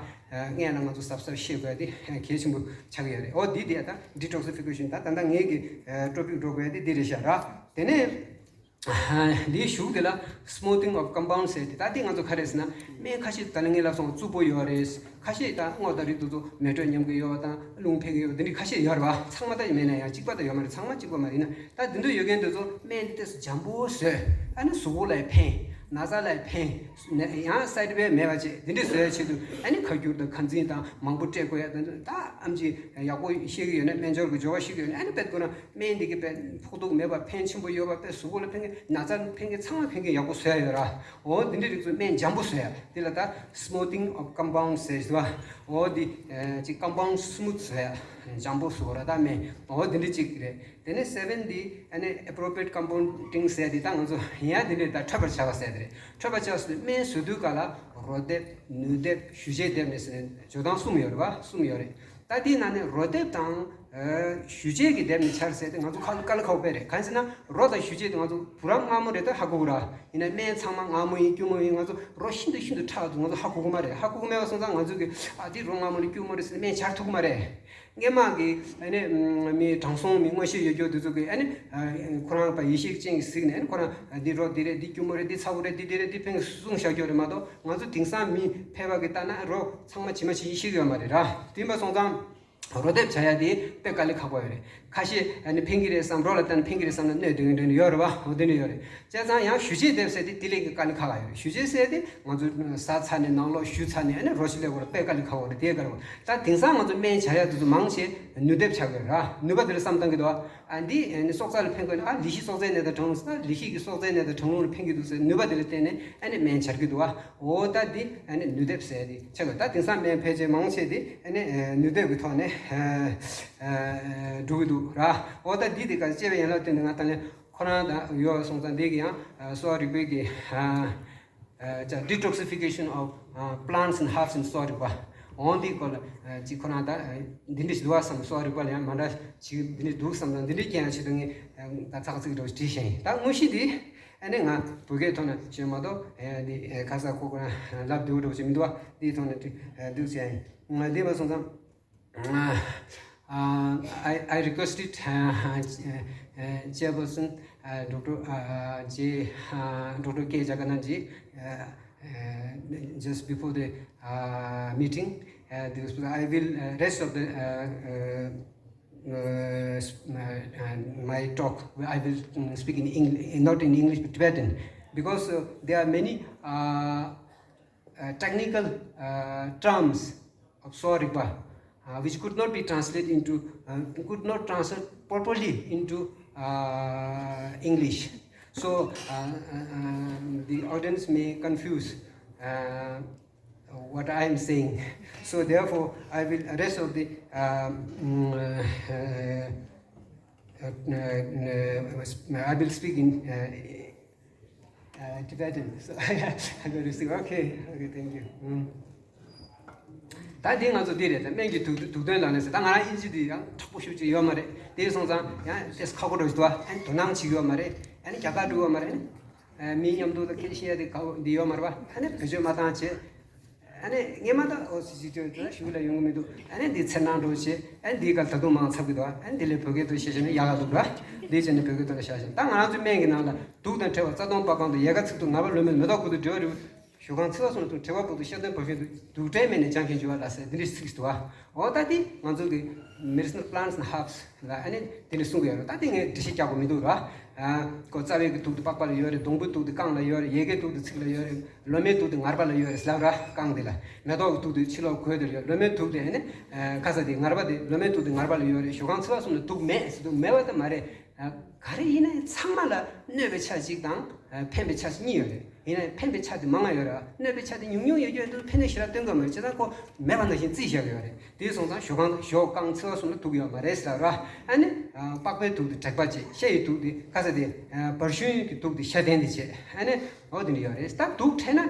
སྔན་ལ་ང་ཚོ་གཟབ་གཟབ་ཤེས་དགོས་དེ་གལ་ཆེན་པོ་ཆགས་ཀྱི་ཡོད་རེད། འོ་འདི་དེ་ད་ཌི་ཊོག་སི་ཕི་ཀེ་ཤན། ད་ད་ལྟ་ངའི་གི་ཊོ་པིག་འགྲོ་དགོས་དེ་འདི་རེད་ཤག་ར། དེ་ནས་འདིའི་གཞུག་དེ་ལ་smoothing of compounds ཟེར་ཏེ། ད་འདི་ང་ཚོ་ག་རེ་ཟེར་ན་སྨན་ཁ་ཤས་ད་ལ་ངས་ལབ་སོང་རྩུབ་པོ་ཡོད་རེད། ཁ་ཤས་ད་སྔོ་དང་རིགས་དེ་ཚོ་མེ་དྲོད་ཉམས་ཀྱི་ཡོད་དང་རླུང་འཕེན་གྱི་ཡོད་འདི་འདྲ་ཁ་ཤས་ཡོད་རེད་བ། ཚང་མ་ད་ཡོད་མེད་ན་ཡང་གཅིག་པ་ད་ཡོད་མ་རེད། ཚང་མ་གཅིག་པ་མ་རེད་ན། ད་འདི་འདྲ་ཡོད་མཁན་དེ་ཚོ་སྨན་འདི་ཏོག་ཙམ་འཇམ་པོ་བཟོས། ཨ་ནི་གཟུགས་པོ་ལ་ཕན། ན་ཚ་ལ་ཕན། ཡང་སའིཌ་ཨི་ཕེག་མེད་པ་བྱེད། འདི་འདྲ་བཟོ་ཡ་ཆེད་དུ་ཨ་ནི་ཁ་སྐྱུར་དང་ཁ་འཛིན་དང་མང་པོ་སྤྲད་དགོས་ཡ་དང་། ད་ཨེམ་ཆི་ཡག་པོ་ཤེས་ཀྱི་ཡོད་ན། སྨན་སྦྱོར་གྱི་སྦྱོར་བ་ཤེས་ཀྱི་ཡོད་ན། ཨ་ནི་དཔེ་ཁོ་ན་སྨན་འདི་གི་དཔེ་ཕོག་ཐུག་མེད་པ་ཕན་ཆེན་པོ་ཡོད་པ། དཔེ་གཟུགས་པོ་ལ་ཕན་མཁན། ན་ཚ་ཕན་མཁན། ཚང་མ་ཕན་མཁན་ཡག་པོ་བཟོ་ཡ་ཡོད་ར། འོ་འདི་འདྲའི་རིགས་ཚོ་སྨན་འཇམ་པོ་བཟོ་ཡ། འདི་ལ་ད་smoothing of compounds ཟེར་བ། འོ་འདི་ཅིག་compound smooth བཟོ་ཡ། འཇམ་པོ་བཟོ་ར་ད་སྨན། འོ་འདི་འདྲ་ཅིག་རེད། དེ་ནས་seven འདི་ཨ་ནི་appropriate compounding ཟེར་ཏེ། ད་ང་ཚོ་ཡང་འདི་འདྲའི་ད་འཕྲོད་པར་བྱ་བ་ཟེར་ཏེ་རེད། འཕྲོད་པར་བྱ་བ་ཟེར་ཏེ་སྨན་བཟོ་དུས་སྐབས་ལ་རོ་འདེབས། ནུས་འདེབས། ཞུ་རྗེས་འདེབས་ནས་ཟེར་ནས་འཇོག་སྟངས་གསུམ་ཡོད་རེད་བ། གསུམ་ཡོད་རེད། ད་དེའི་ནང་ནས་རོ་འདེབས་དང་ཞུ་རྗེས་ཀྱི་འདེབས་ནས་བྱ་ཟེར་ཏེ་ང་ཚོ་དཀའ་ལས་ཁག་པོ་དཔེ་རེད། གང་ཟེར་ན་རོ་དང་ཞུ་རྗེས་དེ་ང་ཚོ་བུ་རམ་མངར་མོ་རེད། ད་ཧ་གོ་གི་ར། ཡིན་ན་སྨན་ཚང་མ་མངར་མོ་ཡིན་སྐྱུར་མོ་ཡིན། ང་ཚོ་རོ་ཤིན་ཏུ་ཤིན་ཏུ་ཕྲ་བ་དེ་ང་ཚོ་ཧ་གོ་གི་མ་རེད། ཧ་གོ་གི་མེད་པ་སོང་ཙང་ང་ཚོ་གི་ཨ་དེ་རོ་མངར་མོ་རེད་སྐྱུར་མོ་རེད་ཟེར་ནས་སྨན་སྦྱར་ཐུབ་ཀྱི་མ་རེད། སྔན་མ་གི་ཨ་ནི་མི་དྲང་སྲོང་མི་མངོན་ཤེས་ཡོད་རྒྱུ་དེ་ཚོ་གིས་ཨ་ནི་ཁོ་རང་པ་ཡེ་ཤེས་ཅན་གྱིས་གཟིགས་ནས། ཨ་ནི་ཁོ་རང་འདི་རོ་འདི་རེད། འདི་སྐྱུར་མོ་རེད། འདི་ཚ་བོ་རེད། འདི་འདི་རེད། འདི་ཕན་གྱི་གསུངས་བཞག་རྒྱུ་རེད་མ་གཏོགས། ང་ཚོ་དེང་སང་མི་ཕལ་པ་གིས་ལྟ་ན་རོ་ཚང་མ་ཇི་མ་ཇི་བཞིན་ཤེས་ཀྱི་ཡོད་མ་རེད་ར། དེ་ཡིན་པ་སོང་ཙང་རོ་འདེབས་བྱ་ཡ་དེ་དཔེ་དཀའ་ལས་ཁག་པོ་ཡོད་རེད། ཁ་ཤས་ཨ་ནི་ཕན་གྱི་རེད་བསམ། རོ་ལ་ལྟ་ན་ཕན་གྱི་རེད་བསམ་ན་གནོད་དེ་འདྲ་ཡོད་རེད་བ། འོ་དེ་འདྲ་ཡོད་རེད། བྱས་ཙང་ཡང་ཞུ་རྗེས་འདེབས་ཟེར་དེ་དེ་ལས་ཀྱི་དཀའ་ལས་ཁག་ཁག་ཡོད་རེད། ཞུ་རྗེས་ཟེར་དེ་ང་ཚོ་ཟ་ཚར་ནས་ནང་ལོགས་ཞུ་ཚར་ནས་ཨ་ནི་རོ་ཞིག་སླེབས་དགོས་རེད། དཔེ་དཀའ་ལས་ཁག་པོ་རེད། དེ་དཀའ་ལས་ཁག་པོ། ད་དེང་སང་ང་ཚོ་སྨན་བྱ་ཡ་དེ་ཚོ་མང་ཆེ་ནུས་འདེབས་བྱ་དགོས་ར། ནུས་པ་དེ་ལ་བསམ་བཏང་གི་འདུག་བ། ཨ་འདི་ཨ་ནི་སྲོག་རྩ་ལ་ཕན་དགོས་ན། ཨ་ལི་ཤི་སྲོག་རྩའི་ནད་དང་གྲང་རླུང་ཟེར་ན་ལི་ཤི་གི་སྲོག་རྩའི་ནད་དང་གྲང་རླུང་ལ་ཕན་གྱི་འདུག་ཟེར་ནུས་པ་དེ་ལ་བརྟེན་ནས་ཨ་ནི་སྨན་སྦྱར་གྱི་འདུག་བ། འོ་ད་འདི་ཨ་ནི་ནུས་འདེབས་ཟེར་དེ་ཆགས་དགོས། ད་དེང་སང་སྨན་ཕལ་ཆེར་མང་ཆེ་དེ་ཨ་ནི་ནུས་འདེབས་ཀྱི་ཐོག་ནས་འགྲོ་གི་འདུག་ར། འོ་ད་འདི་དེ་ག་སྐྱེ་བའི་ཡན་ལག་སྟོན་དུས་ང་ད་ལན་ཁོ་རང་ད་ཡོད་སོང་ཙང་། འདི་གི་ཡང་གསོ་བ་རིག་པའི་གི་ཅ་detoxification of plants and herbs and so རིག་པ། འོ་འདི་སྐོར་ལ་ཅིག་ཁོ་རང་ད་འདི་འདྲ་ཞིག་འདུག་བསམ། གསོ་བ་རིག་པ་ལ་ཡང་མ་འདྲ་ཞིག་འདི་འདྲ་འདུག་བསམ་ཙང་། འདི་འདྲ་སྐྱེ་ཡང་ཆེད་དུ་ངས་ད་ཚགས་ཚིག་འདྲ་བོ་བྲིས་བཞག་ཡིན། ད་དངོས་གཞི་འདི་ ཨ་ནི་ང་བོད་སྐད་ཐོག་ནས་བཤད་མ་གཏོགས་ཨ་ནི་ཁ་ས་ཁོ་ཁོ་རང་ལབ་བདེ་བོ་འདྲ་བོ་ཞིག་མི་འདུག་བ། དེའི་ཐོག་ནས་འདུག་བྱས་ཡིན། འདི་མ་སོང་ཙང་། Uh, I, I requested uh, uh, uh, Chairperson uh, Doctor Uh, J, uh, Doctor K Jagannath ji uh, uh, just before the uh, meeting. Uh, this, I will uh, rest of the uh, uh, uh, s- uh, uh, my talk. I will mm, speak in English, not in English, but Tibetan, because uh, there are many uh, uh, technical uh, terms of Sowa Rigpa, uh, which could not be translated into, uh, could not translate properly into uh, English. So uh, uh, uh, the audience may confuse uh, what I am saying. So therefore, I will rest of the um, mm, uh, uh, uh, uh, I will speak in uh, uh, Tibetan. So I go to say, okay, okay, thank you. ད་འདི་ང་ཚོ་འདི་རེད། ད་སྨན་གྱི་དུག་དུག་དོན་ལ་ནས་ད་ང་རང་ཨིན་ཇི་འདི་ཡང་དྲག་པོ་ཞུ་ཅིག་ཡོད་མ་རེད། དེ་སོང་ཙང་ཡང་ཏེས་ཁག་པོ་འགྲོ་ཞིག་འདུག་ཨ་ནི་དོ་སྣང་བྱེད་ཀྱི་ཡོད་མ་རེད། ཨ་ནི་རྒྱ་གར་འགྲོ་ཡོད་མ་རེད། ཨ་ནི་མི་མཉམ་དུ་ད་ཁྱེད་བཤད་ཡ་དེ་ག་འདི་ཡོད་མ་རེད་པ། ཨ་ནི་བེད་སྤྱོད་མ་བཏང་བྱས། ཨ་ནི་ངས་མ་ད་ཨོ་སི་སི་ཏོ་ད་ཞུ་ལ་ཡོང་གི་མི་འདུག་ཨ་ནི་འདི་ཚེར་སྣང་འགྲོ་བྱས། ཨ་ནི་འདི་ག་ད་དུང་མང་ཚབ་གི་འདུག་ཨ་ནི་འདི་ལས་བོད་སྐད་དུ་བཤད་བྱས་ན་ཡག་ག་འདུག་ར། འདི་བྱས་ནས་བོད་སྐད་དུ་ལ་བཤད་བྱས། ད་ང་རང་ཚོའི་སྨན་གྱི་ནང་ལ་དུག་དང་བྲལ་བ་རྩ་ལྟུང་པགས་ཀང་དུ། ཡལ་ག་ཚིག་ཏུ་ངར་པ་ལོ་མའི་མེ་ཏོག་ཀུན་ཏུ་འབྲེལ་བ་རི་བོ། ཞོ་གང་ཚིག་པ་གསུམ་ལ་དུག་བྲལ་བ་ཕུག་ཏུ། ཤ་སྟོན་བུ་ཤིང་དུ། དུག་བྲལ་སྨན་ནི་འཇམ་ཞིང་འཇུ་བ་ལ་ཟེར་འདི་འདྲའི་ཚིག་འདུག་བ། འོ་ད་འདི་ང་ཚོ་གི་medicinal plants and herbs ལ་ཨ་ནི་དེ་ནི་གསུང་གི་ཡོད་རེད། ད་དེ་ངས་འགྲེལ་བཤད་རྒྱག་དགོས་མི་འདུག་ར། ཨ་ཁོ་རྩ་བའི་གི་དུག་དེ་པགས་པ་ལ་ཡོད་རེད། སྡོང་པོའི་དུག་དེ་རྐང་ལ་ཡོད་རེད། ཡལ་གའི་དུག་དེ་ཚིགས་ལ་ཡོད་རེད། ལོ་མའི་དུག་དེ་ངར་པ་ལ་ཡོད་རེད་ཟེར་ལབ་ར། རྐང་དེ་ལ། མེ་ཏོག་གི་དུག་དེ་ཕྱི་ལོགས་གོས་དེ་ལ་ཡོད། ལོ་མའི་དུག་དེ་ཨ་ནི་ཨ་ཁ་ས་དེ་ངར་པ་དེ། ལོ་མའི་དུག་དེ་ངར་པ་ལ་ཡོད་རེད། ཞོ་གང་ཚིག་པ་གསུམ་ལ་དུག་མེད་ཟེར་དུག་མེད་པ་དེ་མ་རེད། ཨ་ག་རེ་ཡིན་ན་ཡང་ཚང་མ་ལ་གནོད་པའི་ཆ་གཅིག་དང་ཨ་ཕན་པའི་ཆ་གཉིས་ཡོད་རེད། ཡིན་ན་ཡང་ཕན་པའི་ཆ་དེ་མང་ང་ཡོད་རེད། གནོད་པའི་ཆ་དེ་ཉུང་ཉུང་ཡོད་རྒྱུ་ཡོད་དུས་ཕན་ནུས་ཞེ་དྲག་སྟོན་གྱི་མ་རེད། བྱས་ཙང་ཁོ་མེད་པ་ནང་བཞིན་རྩིས་བཞག་གི་ཡོད་རེད། དེ་སོང་ཙང་ཞོ་གང་ཞོ་རྐང་ཚིག་པ་གསུམ་ལ་དུག་ཡོད་མ་རེད་ཟེར་ར། ཨ་ནི་ཨ་པགས་པའི་དུག་དེ་དྲེག་པ་བྱེད། ཤ་ཡི་དུག་དེ་ཁ་ས་དེ་ཨ་བར་ཤུན་གྱི་དུག་དེ་ཤ་དན་དེ་བྱེད། ཨ་ནི་འོ་དེ་འདྲ་ཡོད་རེད། ད་དུག་འཕྲད་ན་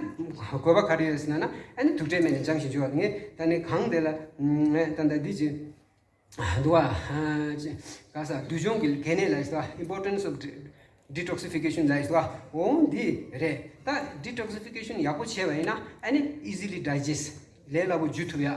དགོས་པ་ག་རེ་ཡོད་ཟེར་ན་ན། ཨ་ནི་དུག་བྲལ་སྨན་ནི་འཇམ་ཞིང་འཇུ་བ། ངས་ད་ནི་གང་དེ་ལ་ངས་ད་ལྟ་འདི་ཅི་འདུག་བ། ག་ས་འདུལ་སྦྱོང་གི་གལ་གནད་ལ་ཟེར་བ། Importance of detoxification ལ་ཟེར་བ། འོ་འདི་རེད། ད་detoxification ཡག་པོ་བྱས་པ་ཡིན་ན་ཨ་ནི་easily digest ལས་སླ་པོ་འཇུ་ཐུབ་ཡ།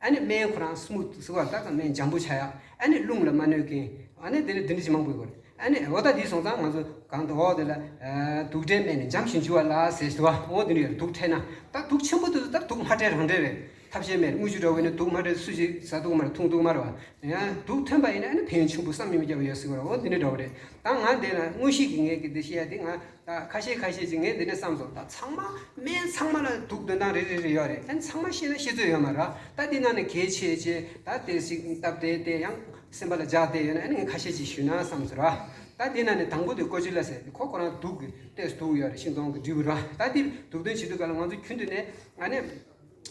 ཨ་ནི་སྨན་ཁོ་རང་smooth ཟེར་བ། ད་ག་སྨན་འཇམ་པོ་ཆགས་ཡ། ཨ་ནི་རླུང་ལ་མ་གནོད་མཁན། ཨ་ནི་དེ་ནི་དེ་འདྲ་ཅིག་མང་པོ་ཡོད་རེད། ཨ་ནི་འོ་ད་འདི་སོང་ཙང་ང་ཚོ་གང་དུ་འོ་དེ་ལ་ཨ་དུག་བྲལ་སྨན་ནི་འཇམ་ཞིང་འཇུ་བ་ལ་ཟེར་ཟེར་བ། འོ་དེ་འདྲ་ཡོད་རེད། དུག་འཕྲད་ན། ད་དུག་ཆེན་པོ་དེ་ཚོ་ད་དུག་མ་འཕྲད་རང་འཕྲད་རེད། ཐབས་ཤེས་མེད། དངུལ་ཆུ་འདྲ་བོ་ནི་དུག་མ་འཕྲད་སུ་ཞིག་ཟ་དུག་མ་རེད། འཐུང་དུག་མ་རེད་བ། ཡང་དུག་ཐོན་པ་ཡིན་ན་ཨ་ནི་ཕན་ཡོན་ཆེན་པོ་བསམ་གྱིས་མི་ཁྱབ་པ་ཡོད་ཟེར་བ་རེད། འོ་དེ་འདྲ་འདྲ་བོ་རེད། ད་ང་འདི་ལ་དངོས་གཞི་གི་ངས་ཀྱི་འདི་བཤད་ཡ་དེ་ང་ད་ཁ་ཤས་ཁ་ཤས་ཅིག་ངས་འདི་ནས་བསམ་སོང་། ད་ཚང་མ་སྨན་ཚང་མ་ལ་དུག་འདོན་སྟངས་རེ་རེ་རེ་ཡོད་རེད། ཨ་ནི་ཚང་མ་ཤེས་ན་ཤེས་ཚོད་ཡོད་མ་རེད། ད་འདི་ནང་ནས་གལ་ཆེ་ཆེ་ད་དེ་ཞིག་སྟབས་བདེ་བདེ་ཡང་སེམས་པ་ལ་འཇགས་བསྡད་ཡོད་ན་ཨ་ནི་ངས་ཁ་ཤས་ཅིག་ཞུས་ན་བསམ་སོང་ར། ད་འདི་ནང་ནས་དང་པོ་དེ་ཀོ་ཅི་ལ་ཟེར་དེ་ཁོ་ཁོ་རང་དུག་གི་ཏོག་ཙམ་དུག་ཡོད་རེད། ཤིང་སྡོང་གི་འབྲས་བུ་ར། ད་འདི་དུག་འདོན་བྱེད་དུས་ག་ལ་ང་ཚོ་རྒྱུན་དུ་ནས་ཨ་ནི།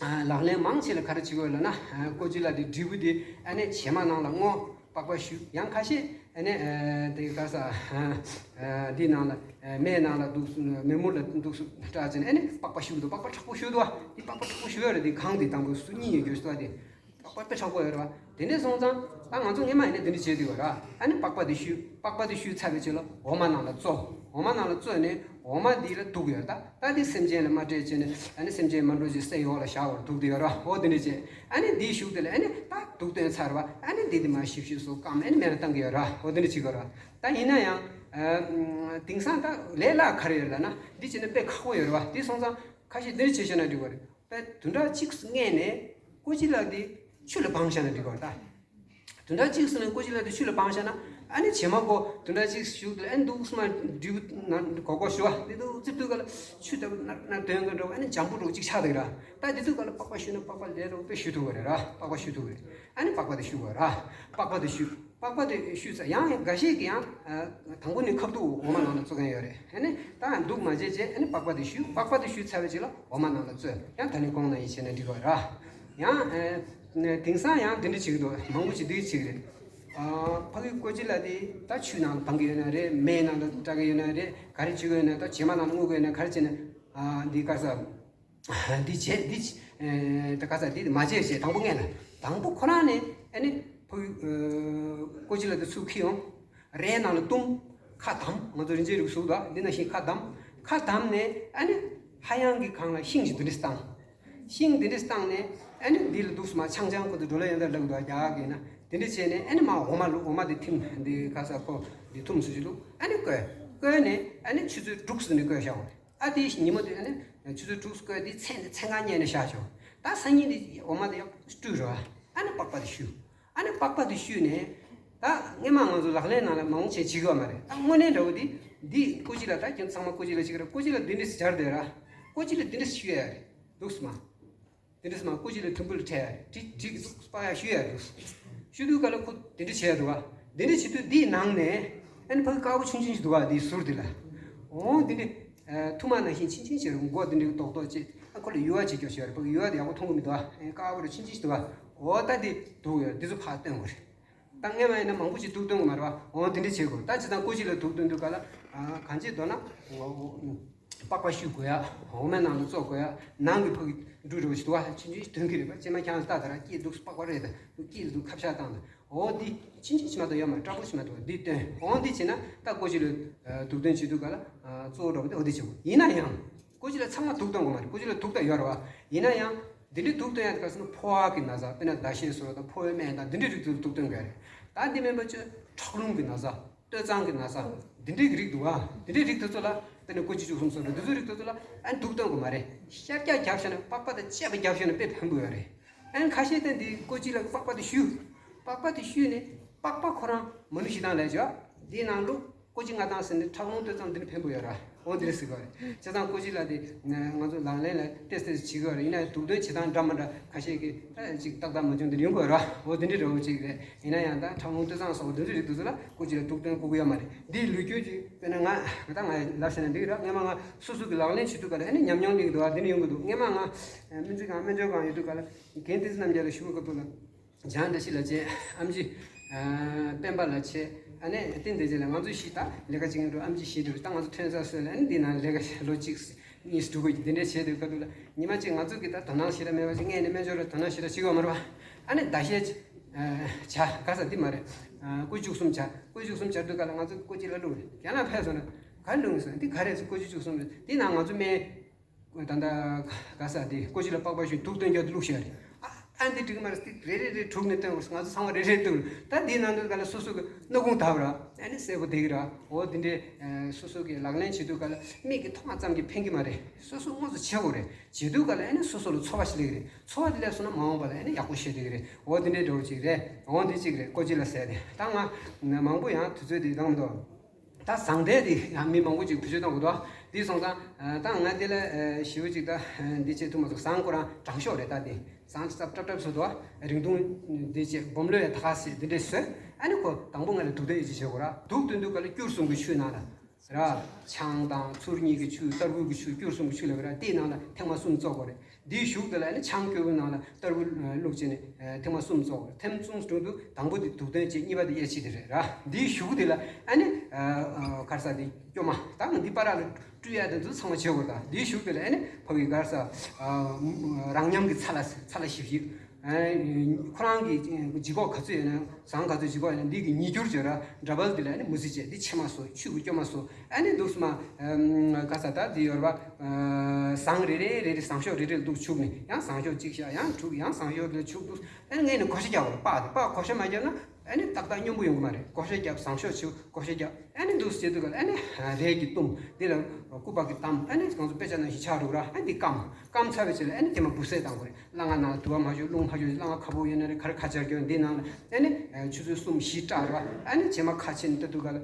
ལག་ལེན་མང་ཆེ་ལ་ག་རེ་བྱེད་དགོས་ལབ་ན། ཀོ་ཅི་ལ་དེ་འབྲས་བུ་དེ་ཨ་ནི་བྱེ་མ་ནང་ལ་བརྔོ། པགས་པ་བཤུ། ཡང་ཁ་ཤས་ཨ་ནི་དེ་ག་ས་འདི་ནང་ལ་སྨན་ནང་ལ་འདུག་མེ་མུར་ལ་འདུག་སུ་སྐྲག་ཅན་ཨ་ནི་པགས་པ་བཤུ་འདུག་པགས་པ་མཁྲེགས་པོ་བཤུ་འདུག་དེ་པགས་པ་མཁྲེགས་པོ་བཤུ་ཡ་རེད། དེ་གང་དེ་དང་པོ་སུ་གཉིས་ཡོད་རྒྱུ་སུ་དེ་པགས་པ་དཔེ་མཁྲེགས་པོ་ཡོད་རེད་བ། དེ་འདྲ་སོང་ཙང་ད་ང་ཚོ་སྔས་མ་ཡིན་ན་དེ་འདྲ་བྱེད་དུས་བ་ར། ཨ་ནི་པགས་པ་དེ་བཤུ། པགས་པ་དེ་བཤུས་ཚར་བའི་རྗེས་ལ་འོ་མ་ནང་ལ་བཙོ། འོ་མ་ནང་ལ་བཙོས་ནས་འོ་མ་འདི་ལ་དུག་ཡོད་ད། ད་འདི་སེམས་ཅན་ལ་མ་སྤྲད་བྱས་ནས་ཨ་ནི་སེམས་ཅན་མ་འགྲོ་ཅིག་སའི་འོག་ལ་བཞག་བར་དུག་དེ་ཡོད་ར། འོ་དེ་འདྲ་བྱས་ཨ་ནི་འདིའི་གཞུག་དེ་ལ་ཨ་ནི་ད་དུག་བཏོན་ཚར་བ། ཨ་ནི་འདི་དེ་མ་ཞིབ་ཞིབ་སོ་སྐམ་ཨ་ནི་མེ་ལ་བཏང་གི་ཡོད་ར། འོ་དེ་འདྲ་བྱེད་དགོས་ར། ད་ཡིན་ན་ཡང་ཨ་དེང་སང་ད་ལས་སླ་ག་རེ་ཡོད་ལབ་ན་འདི་བྱས་ན་དཔེ་ཁག་པོ་ཡོད་ར་བ། འདི་སོང་ཙང་ཁ་ཤས་འདི་འདྲ་བྱས་བྱས་ན་འགྲིག་གི་རེད། དཔེ་བདུན་ཕྲག་གཅིག་སྔས་ནས་ཀོ་ཅི་ལ་དེ་ཆུ་ལ་སྦངས་བཞག་ན་འགྲིག་གི་རེད་ད། བདུན་ཕྲག་གཅིག་ཙམ་ནས་ཀོ་ཅི་ལ་དེ་ཆུ་ལ་སྦངས་བཞག་ན་ཨ་ནི་བྱེ་མ་ཁོ་བདུན་ཕྲག་གཅིག་བཞུགས་དུས་ཨ་ནི་འདུག་སེ་མར་འབྲས་བུ་ནང་གོ་གོ་ཞུ་བ་འདི་འདུག་ཙིག་དུས་ག་ལ་ཆུ་ལྟ་བུ་ནར་ནར་དོན་ག་འགྲོ་བ་ཨ་ནི་འཇམ་པོ་འགྲོ་གཅིག་ཆགས་འདུག་ར། ད་འདི་དུས་ག་ལ་པགས་པ་བཤུས་ན་པགས་པ་ལས་སླ་པོ་དཔེ་བཤུས་ཐུབ་པ་རེད་ར། པགས་པ་བཤུས་ཐུབ་པ་རེད། ཨ་ནི་པགས་པ་དེ་བཤུས་དགོས་ར། པགས་པ་དེ་བཤུས། པགས་པ་དེ་བཤུས་ཚར། ཡང་འགའ་ཤས་ཀྱིས་ཡང་ཨ་དང་པོ་ནས་ཁ་བཏུག་འོ་མ་ནང་ལ་བཙོ་མཁན་ཡོད་རེད། ཨ་ནི་ད་འདུག་མ་བྱས་བྱས་ཨ་ནི་པགས་པ་དེ་བཤུས། པགས་པ་དེ་བཤུས་ཚར་བའི་རྗེས་ལ་འོ་མ་ནང་ལ་བཙོས། ཡང་ད་ནི་གོང་ནང་བཞིན་བྱས་ན་འགྲིག་གི་རེད། ཡང་ཨ་དེང་སང་ཡང་འདི་འདྲ་བྱེད་ཀྱི་འདུག་མང་པོ་ཅིག་འདི་བྱེད་ཀྱི་རེད། ཨ་ཕ་གི་ཀོ་ཅི་ལ་དེ་ད་ཆུ་ནང་ལ་སྦང་གི་ཡོད་ན་རེད། མེ་ནང་ལ་སྐྲག་གི་ཡོད་ན་རེད། ག་རེ་བྱེད་ཀྱི་ཡོད་ན་ད་བྱེ་མ་ནང་ལ་བརྔོ་གི་ཡོད་ན་ག་རེ་བྱས་ན་ཨ་འདི་ག་ས། འདི་བྱས་འདི་ཨེ་ད་ག་ས་འདི་མ་བྱས་བྱས་དང་པོ་ངས་ལ་དང་པོ་ཁོ་རང་ནས་ཨ་ནི་ཕུ་ཨེ་ཀོ་ཅི་ལ་དེ་ཚུར་ཁྱེར་ཡོང་། རས་ནང་ལ་བཏུམ། ཁ་བསྡམས། ང་ཚོ་རིན་ཆེན་རིགས་གཟུགས་དང་འདི་ནང་བཞིན་ཁ་བསྡམས། ཁ་བསྡམས་ནས་ཨ་ནི་ཧ་ཡང་གི་སྒང་ལ་ཤིང་ཞིག་འདི་འདྲས་བཏང་། ཤིང་འདི་འདྲས་བཏང་ནས་ཨ་ནི་འདི་ལ་འདུག་སེ་མར་ཆང་ཆང་ཁོ་ཚོ་སྒྲོ་ལ་ཡོན་ཏན་ལབ་འདུག་རྒྱ་གར་གྱི་ན། འདི་འདྲས་བྱས་ནས་ཨ་ནི་མར་འོ་མ་བླུགས། འོ་མ་འདི་ཐིམ་འདི་ག་ས་ཁོ་འདི་ཐུམ་སུ་ཞིག་བླུགས། ཨ་ནི་བསྐོལ། བསྐོལ་ནས་ཨ་ནི་ཆུ་ཚོད་དྲུག་ཙམ་ནས་བསྐོལ་བཞག་པ་རེད། ཨ་དེའི་ཉིན་མོ་དེ་ཨ་ནི་ཆུ་ཚོད་དྲུག་བསྐོལ་དེ་མཚན་དེ་མཚན་གང་ཉལ་ནས་བཞག་ཆོག་ད་སང་ཉིན་དེ་འོ་མ་དེ་ཡག་པོ་བཀྲུས་རོགས། ཨ་ནི་པགས་པ་དེ་བཤུས། ཨ་ནི་པགས་པ་དེ་བཤུས་ནས། ད་སྔས་མ་ང་ཚོ་ལག་ལེན་ནང་ལ་མང་ཆེ་བྱེད་ཀྱི་ཡོད་མ་རེད། ད་དངོས་གནས་འདྲ་བོ་དེ་འདི་ཀོ་ཅི་ལ། ད་ཁྱོད་ཚང་མ་ཀོ་ཅི་ལ་བྱེད་ཀྱི་རེད། ཀོ་ཅི་ལ་འདི་འདྲས་སྦྱར་བསྡད་ར། ཀོ་ཅི་ལ་འདི་འདྲས་བཤུས་ཡ་རེད། འདུག་སེ་མར། འདི་འདྲས་མར་ཀོ་ཅི་ལ་དུམ་བུ་ལ་ཕྲལ་ཡ་རེད། ཀྲིག་ཀྲིག་པགས་ཡ་བཤུས་ཡ་འདུག་བཤུས་དུས་ག་ལ་ཁོ་འདི་འདྲས་བྱས་འདུག་ག་འདི་འདྲས་བྱེད་དུས་འདིའི་ནང་ནས་ཨ་ནི་ཕ་གི་དཀར་པོ་ཆུང་ཆུང་ཞིག་འདུག་ག་འདིའི་ཟུར་འདི་ལ། འོ་འདི་འདྲས་ཐུར་མ་ནང་བཞིན་ཆུང་ཆུང་ཞིག་རེད། མགོ་འདི་འདྲས་རྡོག་རྡོག་ཅིག་ཨ་ཁོ་ལ་ཡུ་བ་ཅིག་སྐྱོར་བྱས་རེད། ཕ་གི་ཡུ་བ་དེ་ཡག་པོ་མཐོང་གི་མི་འདུག་ག་དཀར་པོ་རེད། ཆུང་ཆུང་ཞིག་འདུག་ག་འོ་ད་འདི་འདུག་ཡོད། འདི་ཚོ་ཕར་སྟོན་དགོས་རེད། ད་སྔས་མ་ཡིན་ན་མང་པོ་ཞིག་འདུག་སྟོན་གི་མ་རེད་པ། འོ་འདི་འདྲས་བྱེད་དགོས། ད་བྱས་ཙང་ཀོ་ཅི་ལ་འདུག་སྟོན་དུས་ག་ལ་གང་ཅི་འདོད་ན། པགས་པ་བཤུས་དགོས་ཡ། འོ་མའི་ནང་དུ་བཙོ་དགོས་ཡ། ནང་གི་ཕ་གི་འབྲུ་རེ་བ་ཞིག་འདུག་ག་ཆུང་ཆུང་ཞིག་ཐོན་གི་རེད་པ། ཅེ་མ་ཁྱང་ལྟ་ད་ར་སྐྱེས་འདུག་པགས་པ་རེད། ད་སྐྱེས་འདུག་ཁ་བཤད་བཏང་ད། འོ་འདི་ཆུང་ཆུང་ཞིག་མ་གཏོགས་ཡོད་མ་རེད། སྐྲ་པོ་ཞིག་མ་གཏོགས་འདི་སྟོན། འོ་འདི་བྱས་ན་ད་ཀོ་ཅི་ལ་འདུག་སྟོན་བྱེད་དུས་ག་ལ་གཙོ་བོ་འདྲ་བོ་དེ་འོ་འདི་བྱེད་དགོས། ཡིན་ན་ཡང་ཀོ་ཅི་ལ་ཚང་མ་འདུག་སྟོན་དགོས་མ་རེད། ཀོ་ཅི་ལ་འདུག་ད་ཡོད་རེད་པ། ཡིན་ན་ཡང་འདི་འདྲས་འདུག་སྟོན་ཡ་དེ་ག་ཟེར་ན་ཕོ་བ་གི་ན་ཚ། དཔེར་ན་ཟླ་ཤས་སོགས་དང་ཕོ་བའི་སྨན་དང་འདི་འདྲས་རིགས་དེ་འདུག་སྟོན་དགོས་རེད། ད་འདི་མིན་པ་ཅིག་ཁྲག་རླུང་གི་ན་ཚ། སྟོད་འཇང་གི་ན་ཚ། འདི་འདྲའི་གི་རིགས་འདུག་ག་འདི་འདྲའི་རིགས་དེ་ཚོ་ལ་དཔེར་ན་ཀོ་ཅི་བཅུ་གསུམ་སོགས་རེད། འདི་ཚོའི་རིགས་དེ་ཚོ་ལ་ཨ་འདུག་སྟོན་དགོས་མ་རེད། ཤར་རྒྱག་རྒྱབ་བཞག་ན། པགས་པ་དང་བཅས་པ་རྒྱབ་བཞག་ན་དཔེ་ཕན་པོ་ཡོད་རེད། ཨ་ཁ་ཤས་དེ་འདི་ཀོ་ཅི་ལ་པགས་པ་དེ་བཤུས། པགས་པ་དེ་བཤུས་ནས་པགས་པ་ཁོ་རང་མ་ཎི་བཞི་ཐང་ལས་བྱ་འདིའི་ནང་བླུགས། ཀོ་ཅི་ལྔ་ཐང་ཟེར་ནས་ཁྲག་རླུང་སྟོད་འཇང་འདི་ནི་ཕན་པོ་ཡོད་ར། འོ་འདི་རེད་ཟེར་གི་རེད། བྱས་ཙང་ཀོ་ཅི་ལ་དེ་ང་ཚོ་ལག་ལེན་ལ་ཏོག་ཙམ་བྱེད་ཀྱི་ཡོད་རེད། ཡིན་ན་འདུག་སྟོན་བྱེད་སྟངས་འདྲ་མི་འདྲ་ཁ་ཤས་ཀྱིས་ཨ་ཅིག་ཏག་ཏག་མ་བྱུང་འདི་ཡོང་གི་ཡོད་ར། འོ་འདི་འདྲའི་འདྲ་བོ་ཅིག་རེད། ཡིན་ན་ཡང་ད་ཁྲག་རླུང་སྟོད་འཇང་སོགས་འདི་ཚོའི་རིགས་དེ་ཚོ་ལ་ཀོ་ཅི་ལ་འདུག་སྟོན་དགོས་ཀྱི་ཡོད་མ་རེད། འདིའི་ལོ་རྒྱུས་ཅིག་དཔེར་ན་ང་ད་ང་ལབ་ཟེར་ན་འགྲིག་ར། སྔས་མ་ང་སོ་སོ་གི་ལག་ལེན་བྱེད་དུས་ག་ལ་ཨ་ནི་ཉམས་མྱོང་སླེབས་ཀྱི་འདུག་ག་འདི་ནི་ཡོང་གི་འདུག་སྔས་མ་ང་སྨན་རྩིས་ཁང་སྨན་སྦྱོར་ཁང་ཡོད་དུས་ག་ལ་རྒན་བསྟན་འཛིན་རྣམ་རྒྱལ་ལ་ཞུ་བའི་སྐབས་དུས་ལ། བྱང་བཀྲ་ཤིས་ལ་བྱས། ཨེམ་ཆི་སྤེན་པ་ལ་བྱས། ཨ་ནི་བསྟན་འཛིན་རྗེ་ལ། ང་ཚོ་བཞི་ད་ལས་ཀ་བྱེད་མཁན་འགྲོ། ཨེམ་ཆི་བཞི་འགྲོ། ད་ང་ཚོ་ཐོན་ས་སོས་ལ་ཨ་ནི་འདི་ནང་ལས་ཀ་ལོ་གཅིག་གཉིས་སུ་འགྲོ་དགོས་ཀྱི་འདི་འདྲའི་བྱས་དུས་སྐབས་དུས་ལ་ཉི་མ་གཅིག་ང་ཚོ་གི་ད་དོ་སྣང་ཞེ་དྲག་མེད་པ་ཅིག་ངས་ནི་སྨན་སྦྱོར་ལ་དོ་སྣང་ཞེ་དྲག་བྱེད་ཀྱི་ཡོད་མ་རེད་པ། ཨ་ནི་ཟླ་ཤས་བྱ་ག་ས་འདི་མ་རེད། ཀོ་ཅི་བཅུ་གསུམ་བྱ། ཀོ་ཅི་བཅུ་གསུམ་བྱ་དུས་ག་ལ་ང་ཚོ་ཀོ་ཅི་ལ་བླུགས་རེད། རྒྱ་ནག་ཕེབས་སོང་ན་ག་བླུགས་སོང་འདི་ག་རེད་ཟེར། ཀོ་ཅི་བཅུ་གསུམ་རེད། འདི་ནང་ང་ཚོ་སྨན། ད་ལྟ་ག་ས་དེ་ཀོ་ཅི་ལ་པགས་པ་བཤུས་འདུག་སྟོན་རྒྱག་ཏུ་བླུགས་བཞག་རེད། ཨ་ཨ་འདི་འགྲིག་མ་རེད། སྟེ་རེ་རེ་རེ་དྲུག་ནས་སྟོན་དགོས། ང་ཚོ་ཚང་མ་རེ་རེ་འདུག་ད་འདིའི་ནང་དུ་ག་ལ་སོ་སོ་གི་སྣ་ཁུང་དག་ར། ཨ་ནི་གསལ་པོ་བསྡད་ཀྱི་ར། འོ་འདི་འདྲའི་སོ་སོ་གི་ལག་ལེན་བྱེད་དུས་ག་ལ་མིག་གིས་མཐོང་བ་ཙམ་གྱིས་ཕན་གྱི་མ་རེད། སོ་སོ་དངོས་སུ་བྱེད་དགོས་རེད། བྱེད་དུས་ག་ལ་ཨ་ནི་སོ་སོ་ལ་ཚོར་བ་ཞིག་སླེབས་ཀྱི་རེད། ཚོར་བ་དེ་སླེབས་སོང་ན་མ་འོངས་པ་ལ་ཨ་ནི་ཡག་པོ་ཤེས་བསྡད་ཀྱི་རེད། འོ་འདི་འདྲའི་འདྲ་བོ་ཅིག་རེད། འོ་འདི་གཅིག་རེད། ཀོ་ཅི་ལ་ཟེར་ཏེ་ད་ང་མང་པོ་ཡང་དུས་ཚོད་དེ་བཏང་མི་འདུག་ད་ཟངས་ལྡན་དེ་ཡང་མི་མང་པོ་ཅིག་བེད་སྤྱོད་གཏོང་དགོས་འདུག་དེ་སོང་ཙང་ད་ང་དེ་ལ་ཞེ་པོ་ཅིག་ད་འདི་བྱེད་ཐུབ་མ་སོང་། ཟངས་ཁོ་རང་དྲང་ཤོག་རེད། ད་དེ་ཟངས་ཙབ་ཏྲབ་ཏྲབ་བཟོ་འདུག་རིང་ཐུང་འདི་བྱེད། སྦོམ་ལོས་ཡང་ད་ག་སེ་འདི་འདྲས་བཟོས། ཨ་ནི་ཁོ་དང་པོ་ང་ལ་འདུག་སྟོན་ཅིག་བྱེད་དགོས་ར། འདུག་སྟོན་དུས་ག་ལ་སྐྱུར་གསུམ་གྱི་ཆུ་ནང་ལ་ར། ཆང་དང་ཚུར་གཉིས་ཀྱི་ཆུ། ཏར་བུ་གི་ཆུ། སྐྱུར་གསུམ་གྱི་ཆུ་ལ་བ་ར། དེའི་ནང་ལ་ཐེངས་མ་གསུམ་བཙོ་དགོས་རེད། འདིའི་གཞུག་དེ་ལ་ཨ་ནི་ཆང་སྐྱུར་བུའི་ནང་ལ་ཏར་བུ་བླུགས་བྱས་ནས་ཐེངས་མ་གསུམ་བཙོ་དགོས། ཐེངས་གསུམ་བྱུང་དུས་དང་པོ་དེ་འདུག་སྟོན་བྱས། གཉིས་པ་དེ་དབྱེ་ཕྱེ་དེ་རེད་ར། འདིའི་གཞུག་དེ་ལ་ཨ་ནི་ག་རེ་ཟ་དེ་སྐྱོ་མ་དང་འདི་པ་ར་ལ་བཀྲུ་ཡ་དེ་ཚོ་ཚང་མ་བྱེད་དགོས། ད་འདིའི་གཞུག་དེ་ལ་ཨ་ནི་ཕ་གི་ག་རེ་ཟ་རང་མཉམ་གྱི་ཚ་ལ་ཚ་ལ་ཞིབ་ཞིབ། ཁོ་རང་གི་ལྗིད་ཁོག་ག་ཚོད་ཡོད་ན། ཟངས་ག་ཚོད་ལྗིད་ཁོག་ཡོད་ན་འདི་གི་ཉིས་འགྱུར་བྱས་ར། ཌ་བལ་དེ་ལ་ཨ་ནི་མུ་ཟི་བྱས། འདི་ཕྱེ་མ་བཟོ། ཆུ་གི་སྐྱོ་མ་བཟོ། ཨ་ནི་འདུག་སེ་མར་ག་ས་ད་འདི་ཡོད་ར་བ། ཟངས་རེ་རེ་རེ་རེ་ཟངས་གཞོགས་རེ་རེ་ལ་འདུག་བྱུག་ནས། ཡང་ཟངས་གཞོགས་གཅིག་བཞག་ཡང་བྱུག་ཡང་ཟངས་གཞོགས་དེ་ལ་བྱུག་འདུག་ཨ་ནི་ངས་ནི་བགོ་བཤའ་རྒྱག་དགོས་རེད། པགས་དེ་པགས་བགོ་བཤའ་མ་བརྒྱབ་ན་ཨ་ནི་ཏག་ཏག་སྙོམས་པོ་ཡོང་གི་མ་རེད། བགོ་བཤའ་རྒྱབ། ཟངས་གཞོགས་བྱུག་བགོ་བཤའ་རྒྱབ། ཨ་ནི་འདུག་སེ་བྱེད་དུས་ག་ལ་ཨ་ནི་རས་ཀྱིས་བཏུམ། འདི་ལ་སྐུད་པ་གིས་བསྡམས། ཨ་ནི་ང་ཚོ་དཔེ་ཆ་ནང་བཞིན་ཆགས་འགྲོ་གི་ར། ཨ་ནི་འདི་སྐམ། སྐམ་ཚར་བའི་རྗེས་ལ་ཨ་ནི་དེ་མར་འབུ་སྲེག་བཏང་དགོས་རེད། སླ་ང་ནང་དུ་བ་མ་བཅུག་རླུང་མ་བཅུག་སླ་ང་ཁ་པོ་ཡོད་ན་རེད། ག་རེ་ག་སྦྱར་རྒྱུ་འདི་ནང་ལ་ཨ་ནི་ཆུ་ཚོད་གསུམ་བཞི་སྐྲག་ར། ཨ་ནི་རྗེས་མ་ཁ་ཕྱེ་ནས་ལྟ་དུས་ག་ལ་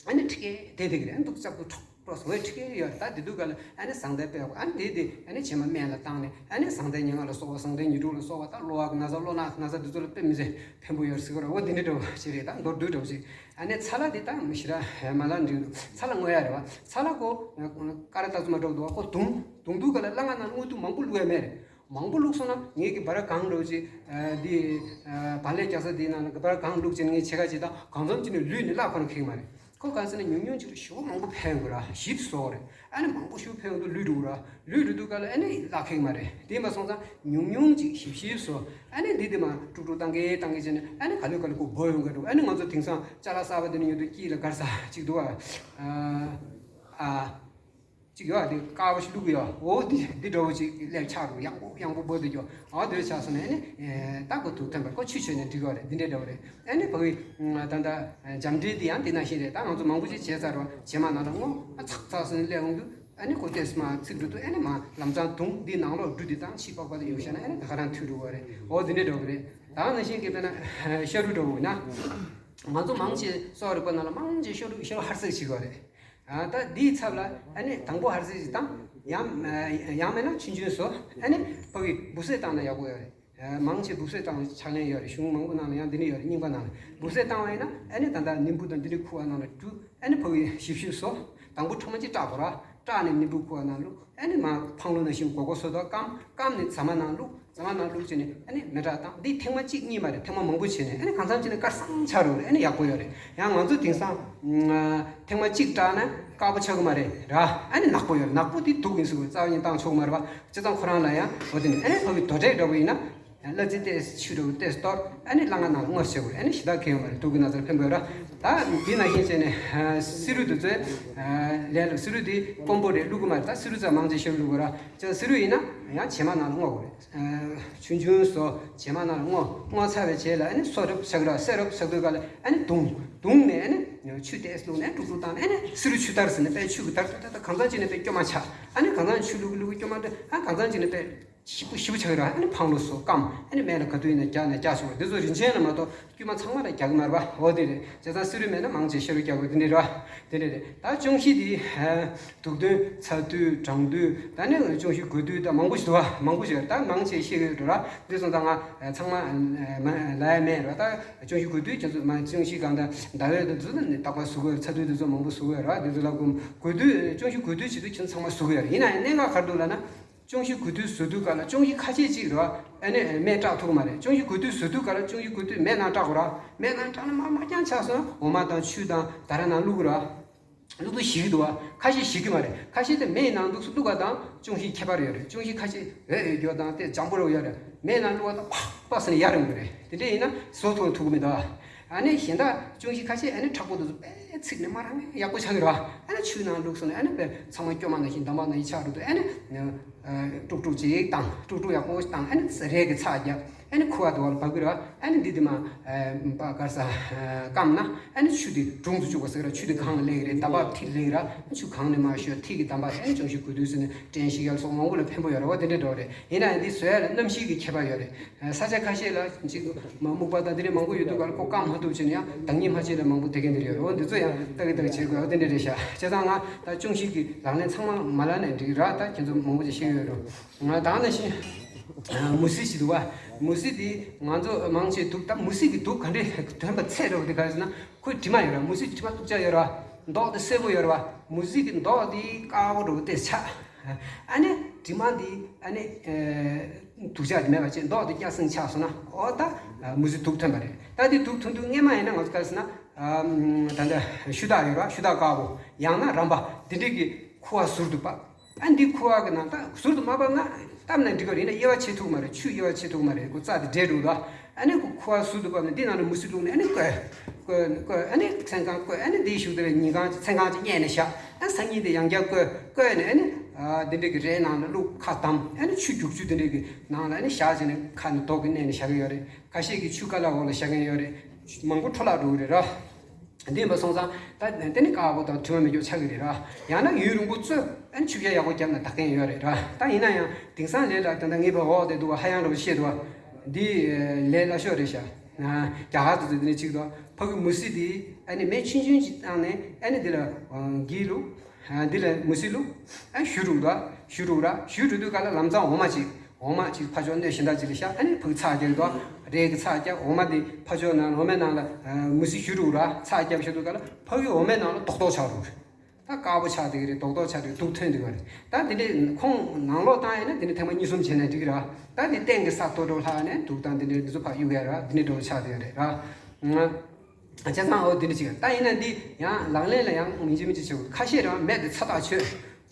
ཨ་ནི་ཁྲི་ཀའི་དེ་དེ་གི་རེད། ཨ་ནི་འདུག་ལྕགས་པོ་ཁྲོག་ཁྲོག་སོང་བས་ཁྲི་ཀའི་ཡོད་རེད། ད་དེ་དུས་ག་ལ་ཨ་ནི་ཟངས་ལྡན་དཔེ་ཡག་པོ། ཨ་ནི་དེ་དེ་ཨ་ནི་རྗེས་མ་སྨན་ལ་བཏང་ནས་ཨ་ནི་ཟངས་ལྡན་ཉེར་ལྔ་ལ་སོགས་པ་ཟངས་ལྡན་ཉི་དྲུག་ལ་སོགས་པ་ད་གློ་བ་གི་ན་ཚ་གློ་ནག་གི་ན་ཚ་འདི་ཚོ་ལ་དཔེ་མི་སྲིད་ཕན་པོ་ཡོད་རེད་ཟེར་གི་རེད། འོ་འདི་འདྲ་འདྲ་བོ་ཞིག་རེད། ད་མདོར་བསྡུས་འདྲ་བོ་ཞིག་ཨ་ནི་ཚ་ལ་འདི་ད་མི་ཞེ་དྲག་མ་ལ་འགྲིག་འདུག་ཚ་ལ་བརྔོ་ཡ་རེད་བ། ཚ་ལ་ཁོ་ཀ་ར་ཏ་ཙུ་མ་འགྲོ་འདུག་བ། ཁོ་བརྡུང་བརྡུང་དུས་ག་ལ་སླ་ང་ནང་བརྔོ་དུས་མང་པོ་བླུགས་ཡ་མེད་རེད། མང་པོ་བླུགས་སོང་ན་ངེད་ཀྱི་བ་ར་གང་འགྲོ་ཅིག་འདི་བ་ལས་རྒྱག་ས་འདི་ནང་ལ་བ་ར་གང་བླུགས་ཅིག་ངས་ཕྱེད་ཀ་ཅིག་ད་གང་འཚམ་ཅིག་ནས་ལུད་ནས་བརླག་ཁོ་ན་ཁེགས་མ་རེད། ཁོ་ག་ཟེར་ན་ཉུང་ཉུང་ཅིག་ལ་ཞོ་མང་པོ་ཕན་དགོས་ར། ཞིབ་བཟོ་རེད། ཨ་ནི་མང་པོ་ཞོ་ཕན་དུ་ལུད་འགྲོ་ར། ལུད་འགྲོ་དུས་ག་ལ་ཨ་ནི་བརླག་ཁེག་མ་རེད། དེ་མ་སོང་ཙང་ཉུང་ཉུང་ཅིག་ཞིབ་ཞིབ་བཟོ། ཨ་ནི་འདི་དེ་མ་དཀྲུག་དཀྲུག་བཏང་གི་བཏང་གི་བྱས་ནས་ཨ་ནི་ག་ལེར་ག་ལེར་ཁོ་འབོ་ཡོང་གི་འགྲོ། ཨ་ནི་ང་ཚོ་དེང་སང་ཅ་ལག་གསར་པ་དེ་ནི་ཉོ་དུས་དཀྱིལ་ལ་ག་རེ་ཟ་ཅིག་འདུག་ཨ། ཨ། ཨ། ཅིག་ཡོད་ཨ། དེ་དཀར་པོ་ཞིག་བླུག་གི་ཡོད། འོ་དེ་འདི་འདྲ་བོ་ཅིག་ལེབ་ཆགས་འགྲོ། ཡང་པོ་ཡང་པོ་འབོ་དུས་ཀྱོ། འོ་དེ་ཆགས་སོང་ནས་ཨ་ནི་ད་ཁོ་དུག་ཐོན་པ་ཁོ་ཆུ་མཆོད་ནས་འགྲིག་གི་རེད། འདི་འདྲའི་འདྲ་བོ་རེད། ཨ་ནི་ཕ་གི་ད་ལྟ་འཇམ་འདྲེ་འདི་ཡང་དེ་ནང་བཞིན་རེད། ད་ང་ཚོ་མང་པོ་ཅིག་བྱས་ཚར་བ། བྱེ་མ་ནང་ལ་སྔོ་ཨ་ཚག་ཚག་སོང་ནས་སླེབས་འོང་དུས་ཨ་ནི་ཁོ་ཏོག་ཙམ་མར་ཚིག་འགྲོ་དུས་ཨ་ནི་མར་ལམ་སང་དུང་འདི་ནང་ལོགས་འབྲུ་འདི་བཏང་ཕྱིས་པགས་པ་དེ་གཡུག་བཞག་ན་ཨ་ནི་ད་ག་རང་འཐུས་འགྲོ་གི་རེད། འོ་འདི་འདྲའི་འདྲ་བོ་རེད། ད་ནང་བཞིན་གྱི་དཔེར་ན་ཤ་རུས་འདྲ་བོ་ཡིན་ན། ང་ཚོ་མང་ཆེ་གསོ་བ་རིག་པ་ནང་ལ་མང་ཆེ་ཤ་རུས་ཤ་རུས་ཧར་སེག་བྱེད་ཀྱི་ཡོད་རེད། ཨ། ད་འདིའི་ཚབ་ལ་ཨ་ནི་དང་པོ་ཧར་སེག་ཅིག་བཏང་། ཡང་ཡང་མིན་ན་ཆུང་ཆུང་བཟོ། ཨ་ནི་ཕ་གི་འབུ་སྲེག་བཏང་ན་ཡག་པོ་ཡོད་རེད། ཨ། མང་ཆེ་འབུ་སྲེག་བཏང་ཕྱག་ལེན་ཡོད་རེད། གཞུང་མང་པོ་ནང་ལ་ཡང་འདི་འདྲ་ཡོད་རེད། རྙིང་པ་ནང་ལ་འབུ་སྲེག་བཏང་བ་ཡིན་ན་ཨ་ནི་ད་ལྟ་ནིམ་བུ་དང་འདི་འདྲ་ཁུ་བ་ནང་ལ་བཀྲུ། ཨ་ནི་ཕ་གི་ཞིབ་ཞིབ་བཟོ། དང་པོ་ཁྲོག་མ་གཅིག་བཀྲག་དགོས་ར། བཀྲག་ནས་ནིམ་བུ་ཁུ་བ་ནང་བླུགས། ཨ་ནི་མར་འཕང་ལོ་ནང་བཞིན་སྒོར་སྒོར་བཟོ་དང་། སྐམ་སྐམ་ནས་རྫ་མ་ནང་བླུགས། རྫ་མ་ནང་བླུགས་བྱས་ནས་ཨ་ནི་མེ་སྲེག་བཏང་། འདི་ཐེངས་མ་གཅིག་གཉིས་མ་རེད། ཐེངས་མ་མང་པོ་བྱས་ནས་ཨ་ནི་གང་འཚམ་བྱས་ནས་དཀར་སང་ཆགས་འགྲོ་རེད། ཨ་ནི་ཡག་པོ་ཡོད་རེད། ཡང་ང་ཚོ་དེང་སང་ཐེངས་མ་གཅིག་བཀྲག་ན་དཀར་པོ་ཆགས་ཀྱི་མ་རེད་ར། ཨ་ནི་ནག་པོ་ཡོད་རེད། ནག་པོ་འདི་དུག་ཡིན་ཟེར་བ། རྩ་བ་ཉིད་བཏང་ཆོག་མ་རེད་པ། བྱས་ཙང་ཁོ་རང་ལ་ཡང་འོ་དེ་ནི་ཨ་ནི་ཕ་གི་རྡོ་དྲེག་འདྲ་བོ་ཡིན་ན། གླ་རྩི་ཏོག་ཙམ་ཆུ་འདྲ་བོ་ཏོག་ཙམ་གཏོར། ཨ་ནི་སླ་ང་ནང་ལ་སྔོ་བྱེད་དགོས། ཨ་ནི་ཞེ་དྲག་གི་ཡོད་མ་རེད། དུག་གི་ན་ཚ་ལ་ཕན་པ་ཡོད་ར། ད་འདི་ནང་བཞིན་བྱས་ནས་བསིལ་རུལ་དེ་ཚོའི་ལས་ལ། བསིལ་རུལ་འདི་དཀོན་པོ་རེད། བླུག་གི་མ་རེད། ད་བསིལ་རུལ་ཙམ་མང་ཆེ་ཤོས་བླུག་དགོས་ར། ཅང་བསིལ་རུལ་ཡིན་ན་ཡང་བྱེ་མ་ནང་ལ་སྔོ་དགོས་རེད། ཆུང་ཆུང་བཟོ། བྱེ་མ་ནང་ལ་སྔོ། སྔོ་ཚར་བའི་རྗེས་ལ་ཨ་ནི་བསྲེག་རོབ་བྱ་གི་ར། བསྲེག་རོབ་བྱ་དུས་ག་ལ་ཨ་ནི་བརྡུང་། བརྡུངས་ནས་ཨ་ནི་ཆུ་ཏོག་ཙམ་བླུགས་ནས་དཀྲུག་དཀྲུག་བཏང་ནས་ཨ་ནི་བསིལ་རུལ་ཆུ་ལྟར་ཟེར་ནས་དཔེ་ཆུ་གི་ལྟར་ཏག་ཏག་ཏག་གང་འཚམ་བྱས་ནས་དཔེ་སྐྱོ་མ་ཆགས། ཨ་ནི་གང་འཚམ་ཆུ་བླུགས་བླུགས་སྐྱོ་མ་འདྲ། ཨ་གང་འཚམ་བྱས་ནས་དཔེ་ཞིབ་པོ་ཞིབ་པོ་ཆགས་ཀྱི་ར། ཨ་ནི་འཕང་ལོ་བཟོ། སྐམ། ཨ་ནི་སྨན་ལ་ག་དུས་ཡིན་ན་རྒྱག་ན་རྒྱག་ཆོག་ར། འདི་ཚོ་རིན་ཆེན་ལ་མ་གཏོགས་དཀྱུས་མ་ཚང་མ་ལ་རྒྱག་གི་མ་རེད་པ། འོ་དེ་རེད། བྱས་ཙང་བསིལ་རུལ་མེད་ན་མང་ཆེ་ཤ་རུལ་རྒྱག་དགོས། དེ་འདྲ་ར། དེ་འདྲ་རེད། ད་ཅོང་ཞི་དེ། དུག་འདོན། ཚ་དུས། གྲང་དུས། ད་ནི་ཅོང་ཞི་གོས་དུས། ད་མང་པོ་ཞིག་འདུག་པ། མང་པོ་ཞིག་ཡོད་རེད། ད་མང་ཆེ་ཤེས་ཀྱི་ཡོད་རེད་ར། འདི་སོང་ཙང་ང་ཚང་མ་ལབ་ཡ་མེད་ར། ད་ཅོང་ཞི་གོས་དུས་ཁྱེད་ཚོ་མ། ཅོང་ཞི་གང་ལྟར་ཟླ་བའི་དུས་ཚོད་ནི་རྟག་པར་བཟོ་གི་ཡོད་རེད། ཚ་དུས་དུས་ཚོད་མང་པོ་བཟོ་གི་ཡོད་ར། འདི་ཚོ་ལ་གོས་དུས། ཅོང་ཞི་གོས་དུས་བྱེད་དུས་ཁྱེད་ཚོ་ཚང་མ་བཟོ་གི་ཡོད་རེད། ཡིན་ན་ཡང་གནད་འགག་ག་རེ་འདུག་ལབ་ན། ཅོང་ཞི་གོས་དུས་བཟོ་དུས་ག་ལ་ཅོང་ཞི་ཁ་ཤས་ཅིག་རེད་པ། ཨ་ནི་མེ་བཀྲག་ཐུབ་ཀྱི་མ་རེད། ཅོང་ཞི་གོས་དུས་བཟོ་དུས་ག་ལ་ཅོང་ཞི་གོས་དུས་མེ་ནང་བཀྲག་དགོས་ར། མེ་ནང་བཀྲག་ན་མར་མར་རྐྱང་ཆགས་སོང་། འོ་མ་དང་ཆུ་དང་ད་ར་ནང་བླུག་གི་རེད་པ། བླུག་དུས་ཞིག་གི་འདུག་པ། ཁ་ཤས་ཞིག་གི་མ་རེད། ཁ་ཤས་དེ་མེའི་ནང་འདུག་སེ་བླུག་པ་དང་ཅོང་ཞི་ཁྱད་པར་ཡོད་རེད། ཅོང་ཞི་ཁ་ཤས་འོད་འོད་རྒྱོག་དང་དེ་ལྗང་པོ་རེ་ཡོད་རེད། མེའི་ནང་བླུག་པ་དང་ཕག་པ་ཟེར་ནས་ཡར་ཡོང་གི་རེད། དེ་འདྲ་ཡིན་ན་བཟོ་ཐུབ་ཐུབ་ཀྱི་མི་འདུག་པ། ཨ་ནི་གཞན་དག་ཅོང་ཞི་ཁ་ཤས་ཨ་ནི་མཁྲེགས་པོ་འདུག་སེ་དཔེ་ཚིག་ནས་མར་རང་ཡག་པོ་ཆགས་ཀྱི་རེད་པ། ཨ་ནི་ཆུའི་ནང་བླུགས་སོང་ནས་ཨ་ནི་དཔེ་ཚང་མ་སྐྱོ་མ་ནང་བཞིན་འདམ་བག་ནང་བཞིན་ཆགས་འགྲོ་དུས། ཨ་ནི་དཀྲུག་དཀྲུག་ཅིག་བཏང་། དཀྲུག་དཀྲུག་ཡག་པོ་བཏང་། ཨ་ནི་རས་ཀྱིས་ཚགས་རྒྱབ། ཨ་ནི་ཁུ་བ་དེ་བར་ལ་བབས་ཀྱི་རེད་པ། ཨ་ནི་འདི་དེ་མར་པ་ག་རེ་ཟ། སྐམ་ན་ཨ་ནི་ཆུ་དེ་དྲུང་དུ་བཅུག་པ་ཟེར་གྱི་རེད། ཆུ་དེ་གང་ལ་སླེབས་ཀྱི་རེད། འདམ་བག་མཐིལ་སླེབས་ཀྱི་རེད། ཆུ་གང་ནས་མར་ཤོར། མཐིལ་གྱི་འདམ་བག་དེ། ཨ་ནི་ཅོང་ཞི་གོས་དུས་ཟེར་ནས་སྐྲན་ཞིག་ཡར་སོགས་མང་པོ་ལ་ཕན་པོ་ཡོད་རེད་པ། དེ་འདྲ་འདྲ་བོ་རེད། ཡིན་ན་ཡང་འདི་བཟོ་ཡ་ལ་གནམ་གཤིས་ཀྱི་ཁྱད་པར་ཡོད་རེད། ས་ཆ་ཁ་ཤས་ལ་ཅིག་སྨུག་པ་དང་དེ་འདྲ་མང་པོ་ཡོད་དུས་ག་ལ་ཁོ་སྐམ་མ་ཐུབ་བྱས་ནས་ཡང་ཟླ་ཉིན་ཕལ་ཆེར་ལ་མང་པོ་བསྡད་མཁན་དེ་འདྲ་ཡོད་རེད། འོ་འདི་ཚོ་ཡང་ལྟ་གི་ལྟ་གི་བྱེད་དགོས། འོ་དེ་འདྲ་རེད་ཤག་བྱས་ཙང་ང་ད་ཅོང་ཞི་གི་ལག་ལེན་ཚང་མ་མ་ལབ་ནའི་འགྲིག་ར། ད་ཁྱེད་ཚོ་མང་པོ་ཅིག་ཤེས་ཀྱི་ཡོད་རེད། ང་ད་ནང་བཞིན་མུ་ཟི་ཞིག་འདུག་པ། མུ་ཟི་དེ་ང་ཚོ་མང་ཆེ་དུག་ད་མུ་ཟི་གི་དུག་ག་འདྲས་ཐོན་པ་ཚད་འདྲ་བོ་དེ་ག་རེ་ཟེར་ན། ཁོའི་དྲི་མ་ཡོད་ར། མུ་ཟི་དྲི་མ་སྡུག་ཅག་ཡོད་ར། མདོག་དེ་སེར་པོ་ཡོད་ར་བ། མུ་ཟི་གི་མདོག་དེ་དཀར་པོ་འདྲ་བོ་དེ་ཆགས། ཨ་ནི་དྲི་མ་དེ་ཨ་ནི་ཨེ་དུག་ཅག་དེ་མེད་པ་བྱས། མདོག་དེ་སྐྱ་སེང་ཆགས་སོང་ན། འོ་ད་མུ་ཟི་དུག་ཐོན་པ་རེད། ད་དེ་དུག་ཐོན་དུས་སྔས་མ་ཡིན་ན་ང་ཚོ་ག་རེ་ཟེར་ན། ཨ་ད་ལྟ་ཤུ་དག་ཡོད་ར། ཤུ་དག་དཀར་པོ། ཡང་ན་རམ་པ་དེ་འདྲས་ཀྱི་ཁུ་བ་ཟུར་དུ་ཕབ། ཨ་འདི་ཁུ་བ་གི་ནང་ད་ཟུར་དུ་མ་ཕབ་ན་བཏབ་ན་འགྲིག་གི་རེད། ཡིན་ན་དབྱེ་བ་ཕྱེ་ཐུབ་མ་རེད། ཆུ་དབྱེ་བ་ཕྱེ་ཐུབ་མ་རེད། ཁོ་རྩ་དེ་འདྲེས་འགྲོ་གི་འདུག་ཨ་ནི་ཁོ་ཁུ་བ་ཟུར་དུ་ཕབ་ནས་འདི་ནང་ལ་མུ་ཟི་བླུགས་ནས་ཨ་ནི་བསྐོལ། བསྐོལ་བསྐོལ། ཨ་ནི་མཚན་གང་བསྐོལ། ཨ་ནི་འདིའི་གཞུག་དེ་ལ་ཉིན་གང་ཅིག་མཚན་གང་ཅིག་བསྙལ་ནས་བཞག་ཨ་སང་ཉིན་དེ་ཡང་བསྐྱར་བསྐོལ། བསྐོལ་ནས་ཨ་ནི་ཨ་འདི་འདྲས་ཀྱི་རས་ནང་ལ་བླུགས། ཁ་བསྡམས། ཨ་ནི་ཆུ་རྒྱུག་ཆུ་དེ་འདྲས་ཀྱི་ནང་ལ་ཨ་ནི་བཞག་བྱས་ནས་ཁ་ནས་རྡོག་གིས་མནན་ནས་བཞག་གི་ཡོད་རེད། ཁ་ཤས་ཀྱིས་ཆུ་ཀ་ལ་འོག་ལ་བཞག་མཁན་ཡོད་རེད། མང་པོ་འཕྲོ་བརླག་འགྲོ་གི་རེད་ར། འདི་མ་སོང་ཙང་ད་དེ་ནི་དཀར་པོ་དང་དྲི་མ་མེད་རྒྱུ་ཆགས་ཀྱི་རེད་ར། ཡང་ན་ཡུན་རིང་པོ་བཙོས། ཨ་ནི་ཆུ་རྐྱལ་ཡག་པོ་བརྒྱབ་ན་དག་མཁན་ཡོད་རེད་ར། ད་ཡིན་ན་ཡང་དེང་སང་ལས་ལ་ད་ལྟ་ངེས་པ་འོག་དེ་འདུག་ཧ་ཡང་འདྲ་བོ་བཤད་འདུག་འདི་ལས་སླ་ཤོས་རེད་ཤག་རྒྱ་གར་དུ་དེ་ནི་གཅིག་དང་། ཕ་གི་མུ་ཟི་དེ་ཨ་ནི་མེ་ཆུང་ཆུང་ཅིག་བཏང་ནས་ཨ་ནི་འདི་ལ་གི་བླུགས། འདི་ལ་མུ་ཟི་བླུགས། ཨ་བཞུ་རུག་དང་། བཞུ་རུག་ར། བཞུ་རུ་དུས་ག་ལ་ལམ་སང་འོ་མ་ཅིག་འོ་མ་ཅིག་ཕར་ཕྱོགས་སྣོད་གཞན་དག་ཅིག་ལ་བཞག་ཨ་ནི་ཕ་གི་ཚགས་རྒྱག་དང་། རས་ཀྱི་ཚགས་རྒྱག་འོ་མ་དེ་ཕར་ཕྱོགས་ནང་འོ་མའི་ནང་ལ་མུ་ཟི་བཞུ་རུག་ར། ཚགས་རྒྱབ་བཞག་དུས་ག་ལ་ཕ་གི་འོ་མའི་ནང་ལ་རྡོག་རྡོག་ཆགས་རུག་ད་དཀར་པོ་ཆགས་བསྡད་ཀྱི་རེད། རྡོག་རྡོག་ཆགས་བསྡད། དུག་ཐོན་བསྡད་ཀྱི་རེད། ད་དེ་འདྲའི་ཁོང་ནང་ལོགས་བཏང་ཡས་ན་དེ་འདྲའི་ཐེངས་མ་གཉིས་གསུམ་བྱས་ན་འགྲིག་གི་ར། ད་དེ་སྟེང་གི་ས་མཐོ་འདྲ་བོ་ལྷག་ནས་དུག་དང་དེ་འདྲའི་འདི་ཚོ་ཕར་གཡུག་ཡ་ར། དེ་འདྲའི་འདྲ་བོ་ཆགས་བསྡད་ཀྱི་རེད་ར། བྱས་ཙང་འོ་དེ་འདྲ་ཅིག་ད་ཡིན་ན་འདི་ཡང་ལག་ལེན་ལ་ཡང་མི་འཇིགས་མི་འཇིགས་བྱེད་དགོས། ཁ་ཤས་རང་མེད་དེ་ཚ་ཐག་ཆོད།